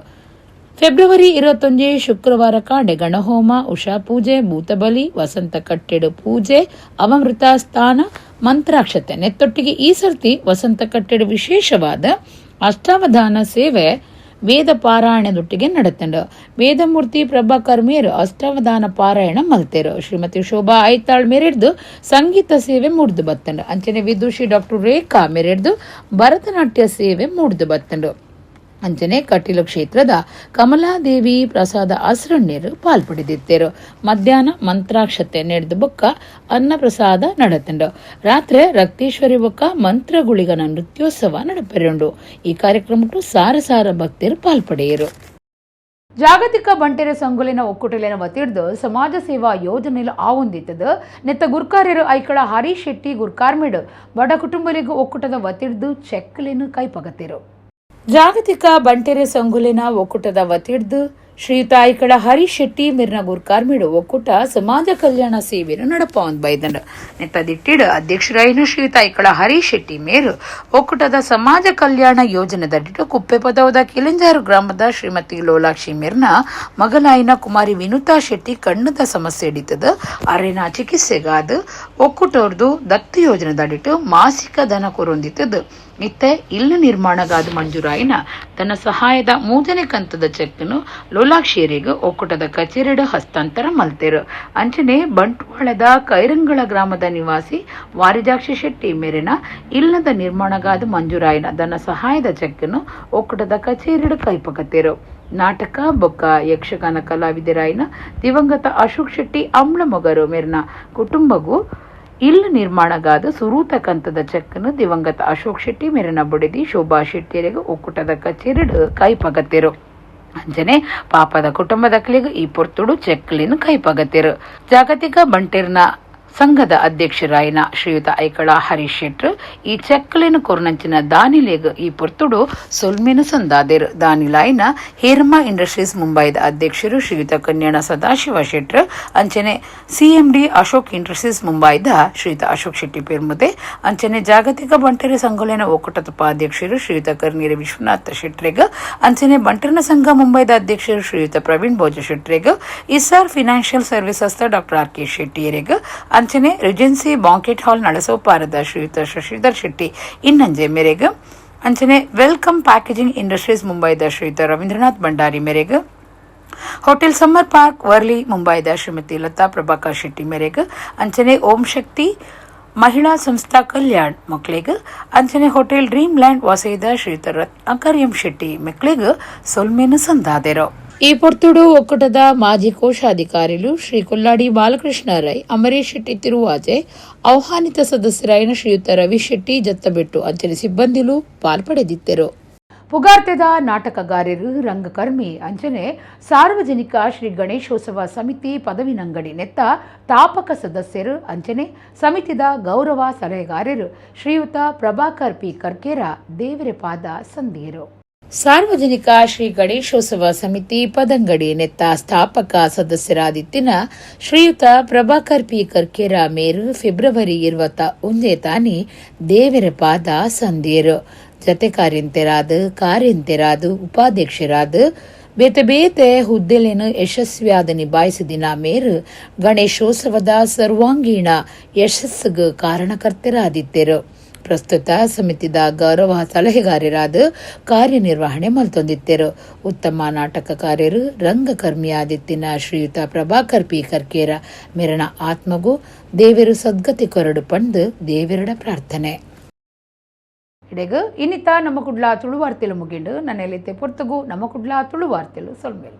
ಫೆಬ್ರವರಿ 21 ಶುಕ್ರವಾರ ಕಾಂಡೆ ಗಣಹೋಮ, ಉಷಾ ಪೂಜೆ, ಭೂತಬಲಿ, ವಸಂತ ಕಟ್ಟೆಡು ಪೂಜೆ, ಅವಮೃತ ಸ್ಥಾನ, ಮಂತ್ರಾಕ್ಷತೆ ನೆತ್ತೊಟ್ಟಿಗೆ ಈ ಸರ್ತಿ ವಸಂತ ಕಟ್ಟೆಡು ವಿಶೇಷವಾದ ಅಷ್ಟಾವಧಾನ ಸೇವೆ ವೇದ ಪಾರಾಯಣದೊಟ್ಟಿಗೆ ನಡೆತಂಡು. ವೇದಮೂರ್ತಿ ಪ್ರಭಾಕರ್ ಮೇರು ಅಷ್ಟಾವಧಾನ ಪಾರಾಯಣ ಮಲ್ತೇರು. ಶ್ರೀಮತಿ ಶೋಭಾ ಐತಾಳ್ ಮೇರೆಡ್ದು ಸಂಗೀತ ಸೇವೆ ಮೂಡ್ದು ಬತ್ತಂಡು. ಅಂಚನೆ ವಿದುಷಿ ಡಾಕ್ಟರ್ ರೇಖಾ ಮೇರೆಡ್ದು ಭರತನಾಟ್ಯ ಸೇವೆ ಮೂಡ್ದು ಬತ್ತಂಡು. ಅಂಚನೆ ಕಟೀಲು ಕ್ಷೇತ್ರದ ಕಮಲಾದೇವಿ ಪ್ರಸಾದ ಆಸರಣ್ಯರು ಪಾಲ್ಪಡೆದಿದ್ದರು. ಮಧ್ಯಾಹ್ನ ಮಂತ್ರಾಕ್ಷತೆ ನಡೆದು ಬೊಕ್ಕ ಅನ್ನಪ್ರಸಾದ ನಡೆತಂಡು. ರಾತ್ರಿ ರಕ್ತೇಶ್ವರಿ ಬೊಕ್ಕ ಮಂತ್ರಗುಳಿಗನ ನೃತ್ಯೋತ್ಸವ ನಡಪೆರುಂಡು. ಈ ಕಾರ್ಯಕ್ರಮಕ್ಕೂ ಸಾರ ಸಾರ ಭಕ್ತರು ಪಾಲ್ಪಡೆಯರು. ಜಾಗತಿಕ ಬಂಟೆರೆ ಸಂಗುಲಿನ ಒಕ್ಕೂಟಲಿನ ವತಿಡ್ದು ಸಮಾಜ ಸೇವಾ ಯೋಜನೆಯಲ್ಲಿ ಆವೊಂದಿತ್ತದು. ನೆತ್ತ ಗುರ್ಕಾರ್ಯರು ಐಕಳ ಹರೀಶ್ ಶೆಟ್ಟಿ ಗುರ್ಕಾರ್ಮಿಡು ಬಡ ಕುಟುಂಬಲಿಗೂ ಒಕ್ಕೂಟದ ವತಿಡ್ದು ಚೆಕ್ಲಿನ ಕೈಪಗತಿರು. ಜಾಗತಿಕ ಬಂಟೆರೆ ಸಂಗುಲಿನ ಒಕ್ಕೂಟದ ವತಿಡ್ದು ಶ್ರೀಯುತ ಐಕಳ ಹರೀಶ್ ಶೆಟ್ಟಿ ಮಿರ್ನ ಗುರ್ಕಾರ್ಮಿಡು ಒಕ್ಕೂಟ ಸಮಾಜ ಕಲ್ಯಾಣ ಸೇವೆಯನ್ನು ನಡಪಾವಂದ್ ಬೈದಂಡ್ ನೆತ್ತದಿಟ್ಟಿಡು ಅಧ್ಯಕ್ಷರಾಯಿನ ಶ್ರೀಯುತ ಐಕಳ ಹರೀಶ್ ಶೆಟ್ಟಿ ಮೇರು ಒಕ್ಕೂಟದ ಸಮಾಜ ಕಲ್ಯಾಣ ಯೋಜನೆದಡಿಟ್ಟು ಕುಪ್ಪೆಪದವದ ಕಿಲಿಂಜಾರು ಗ್ರಾಮದ ಶ್ರೀಮತಿ ಲೋಲಾಕ್ಷಿ ಮಿರ್ನ ಮಗಲಾಯಿನ ಕುಮಾರಿ ವಿನುತಾ ಶೆಟ್ಟಿ ಕಣ್ಣದ ಸಮಸ್ಯೆ ಹಿಡಿತದ ಅರೆನ ಚಿಕಿತ್ಸೆಗಾದ ಒಕ್ಕೂಟವ್ರದ್ದು ದತ್ತು ಯೋಜನೆದಡಿಟ್ಟು ಮಾಸಿಕ ಧನ ಕೊರೊಂದಿತ್ತದು. ಇತ್ತೆ ಇಲ್ಲು ನಿರ್ಮಾಣಗಾದ ಮಂಜೂರಾಯಿನ ತನ್ನ ಸಹಾಯದ ಮೂರನೇ ಕಂತದ ಚೆಕ್ನು ಲೋಲಾಕ್ಷಿಯರಿಗೆ ಒಕ್ಕೂಟದ ಕಚೇರಿಡು ಹಸ್ತಾಂತರ ಮಲ್ತೇರು. ಅಂಚನೆ ಬಂಟ್ವಾಳದ ಕೈರಂಗಳ ಗ್ರಾಮದ ನಿವಾಸಿ ವಾರಿಜಾಕ್ಷಿ ಶೆಟ್ಟಿ ಮೇರಿನ ಇಲ್ಲದ ನಿರ್ಮಾಣಗಾದ ಮಂಜೂರಾಯಿನ ತನ್ನ ಸಹಾಯದ ಚೆಕ್ನು ಒಕ್ಕೂಟದ ಕಚೇರಿಡು ಕೈಪಕತ್ತೇರು. ನಾಟಕ ಬೊಕ್ಕ ಯಕ್ಷಗಾನ ಕಲಾವಿದರಾಯಿನ ದಿವಂಗತ ಅಶೋಕ್ ಶೆಟ್ಟಿ ಅಂಬ್ಲಮೊಗರು ಮೇರಿನ ಕುಟುಂಬಗೂ ಇಲ್ಲು ನಿರ್ಮಾಣಗಾದ ಸುರೂತ ಕಂತದ ಚೆಕ್ಕನ್ನು ದಿವಂಗತ ಅಶೋಕ್ ಶೆಟ್ಟಿ ಮೇರಿನ ಬುಡಿದಿ ಶೋಭಾ ಶೆಟ್ಟಿಯರಿಗೆ ಒಕ್ಕೂಟದ ಕಚೇರಿಡು ಕೈಪಗತ್ತಿರು. ಅಂಜನೆ ಪಾಪದ ಕುಟುಂಬದ ಕ್ಲಿಗ್ ಈ ಪೊರ್ತುಡು ಚೆಕ್ಲಿನ ಕೈಪಗತ್ತಿರು. ಜಾಗತಿಕ ಬಂಟೇರ್ನ ಸಂಘದ ಅಧ್ಯಕ್ಷರಾಯಿನ ಶ್ರೀಯುತ ಐಕಳ ಹರೀಶ್ ಶೆಟ್ರು ಈ ಚೆಕ್ಲಿನ ಕೊರ್ನಂಚಿನ ದಾನಿಲೇಗ್ ಈ ಪೊರ್ತುಡು ಸೊಲ್ಮೆನು ಸಂದಾದೇರು. ದಾನಿಲಾಯಿನ ಹೇರ್ಮಾ ಇಂಡಸ್ಟ್ರೀಸ್ ಮುಂಬೈದ ಅಧ್ಯಕ್ಷರು ಶ್ರೀಯುತ ಕನ್ಯಾಣ ಸದಾಶಿವ ಶೆಟ್ರು, ಅಂಚನೆ ಸಿಎಂಡಿ ಅಶೋಕ್ ಇಂಡಸ್ಟ್ರೀಸ್ ಮುಂಬೈದ ಶ್ರೀಯುತ ಅಶೋಕ್ ಶೆಟ್ಟಿ ಪೆರ್ಮುದೆ, ಅಂಚನೆ ಜಾಗತಿಕ ಬಂಟರ ಸಂಘಲೇನ ಒಕ್ಕೂಟದ ಉಪಾಧ್ಯಕ್ಷರು ಶ್ರೀಯುತ ಕರ್ನೀರ ವಿಶ್ವನಾಥ ಶೆಟ್ರೆಗ್, ಅಂಚನೆ ಬಂಟರನ ಸಂಘ ಮುಂಬೈದ ಅಧ್ಯಕ್ಷರು ಶ್ರೀಯುತ ಪ್ರವೀಣ್ ಭೋಜ ಶೆಟ್ರೆಗ್, ಇಸ್ಆರ್ financial services doctor R K ಶೆಟ್ಟಿಯರೆಗ್, ಅಂಚನೆ ರಿಜೆನ್ಸಿ ಬಾಂಕೆಟ್ ಹಾಲ್ ನಳಸೋಪಾರದ ಶ್ರೀಯುತ ಶಶಿಧರ್ ಶೆಟ್ಟಿ ಇನ್ನಂಜೆ ಮೇರೆಗ್, ಅಂಚನೆ welcome packaging industries ಮುಂಬೈದ ಶ್ರೀಯುತ ರವೀಂದ್ರನಾಥ್ ಭಂಡಾರಿ ಮೇರೆಗ್, ಹೋಟೆಲ್ ಸಮ್ಮರ್ ಪಾರ್ಕ್ ವರ್ಲಿ ಮುಂಬೈದ ಶ್ರೀಮತಿ ಲತಾ ಪ್ರಭಾಕರ್ ಶೆಟ್ಟಿ ಮೇರೆಗ್, ಅಂಚನೆ ಓಂ ಶಕ್ತಿ ಮಹಿಳಾ ಸಂಸ್ಥಾ ಕಲ್ಯಾಣ್ ಮಕ್ಕಳಿಗೆ, ಅಂಚನೆ ಹೋಟೆಲ್ ಡ್ರೀಮ್ ಲ್ಯಾಂಡ್ ವಾಸೈದ ಶ್ರೀಯುತ ರತ್ನಾಕರ್ ಎಂ ಶೆಟ್ಟಿ ಮಕ್ಕಳಿಗೆ ಸೊಲ್ಮೇನು ಸಂದಾದೆರು. ಈ ಪೊರ್ತುಡು ಒಕ್ಕೂಟದ ಮಾಜಿ ಕೋಶಾಧಿಕಾರಿಲು ಶ್ರೀ ಕೊಲ್ಲಾಡಿ ಬಾಲಕೃಷ್ಣ ರೈ, ಅಮರೇಶ್ ಶೆಟ್ಟಿ ತಿರುವಾಜೆ, ಆಹ್ವಾನಿತ ಸದಸ್ಯರಾಯಿನ ಶ್ರೀಯುತ ರವಿ ಶೆಟ್ಟಿ ಜತ್ತಬೆಟ್ಟು ಅಂಚನೆ ಸಿಬ್ಬಂದಿಲು ಪಾಲ್ಪಡೆದಿದ್ದರು. ಪುಗಾರ್ತೆದ ನಾಟಕಗಾರರು, ರಂಗಕರ್ಮಿ ಅಂಚನೆ ಸಾರ್ವಜನಿಕ ಶ್ರೀ ಗಣೇಶೋತ್ಸವ ಸಮಿತಿ ಪದವಿನಂಗಡಿ ನೆತ್ತ ತಾಪಕ ಸದಸ್ಯರು ಅಂಚನೆ ಸಮಿತಿದ ಗೌರವ ಸಲಹೆಗಾರರು ಶ್ರೀಯುತ ಪ್ರಭಾಕರ್ ಪಿ ಕರ್ಕೇರ ದೇವರ ಪಾದ ಸಂದಿಯರು. ಸಾರ್ವಜನಿಕ ಶ್ರೀ ಗಣೇಶೋತ್ಸವ ಸಮಿತಿ ಪದಂಗಡಿ ನೆತ್ತ ಸ್ಥಾಪಕ ಸದಸ್ಯರಾದಿತ್ತಿನ ಶ್ರೀಯುತ ಪ್ರಭಾಕರ್ ಪಿ ಕರ್ಕೇರ ಮೇರು ಫೆಬ್ರವರಿ 21 ತಾನಿ ದೇವರ ಪಾದ ಸಂದಿಯರು. ಜತೆ ಕಾರ್ಯಂತೆರಾದ ಕಾರ್ಯಂತೆರಾದ ಉಪಾಧ್ಯಕ್ಷರಾದ ಬೇತೆ ಬೇತೆ ಹುದ್ದೆಲೇನು ಯಶಸ್ವಿಯಾದ ನಿಭಾಯಿಸಿದಿನ ಮೇರು ಗಣೇಶೋತ್ಸವದ ಸರ್ವಾಂಗೀಣ ಯಶಸ್ಸಿಗೆ ಕಾರಣಕರ್ತರಾದಿದ್ದರು. ಪ್ರಸ್ತುತ ಸಮಿತಿದ ಗೌರವ ಸಲಹೆಗಾರರಾದ ಕಾರ್ಯನಿರ್ವಹಣೆ ಮಲ್ತೊಂದಿದ್ದರು. ಉತ್ತಮ ನಾಟಕಕಾರ್ಯರು ರಂಗಕರ್ಮಿಯಾದಿತ್ತಿನ ಶ್ರೀಯುತ ಪ್ರಭಾಕರ್ ಪಿ ಕರ್ಕೇರ ಮೆರಣ ಆತ್ಮಗೂ ದೇವರು ಸದ್ಗತಿ ಕೊರಡು ಪಂದು ದೇವರಡ ಪ್ರಾರ್ಥನೆ. ಇಡೆಗ ಇನ್ನಿತ ನಮ್ಮ ಕುಡ್ಲ ತುಳುವಾರ್ತೆಲು ಮುಗಿಂಡು ನನ್ನೆಲ್ಲಿತ್ತೆ ಪೊರ್ತುಗು ನಮ್ಮ ಕುಡ್ಲ ತುಳುವಾರ್ತೆಲು ಸೊಲ್ಮೇಲು.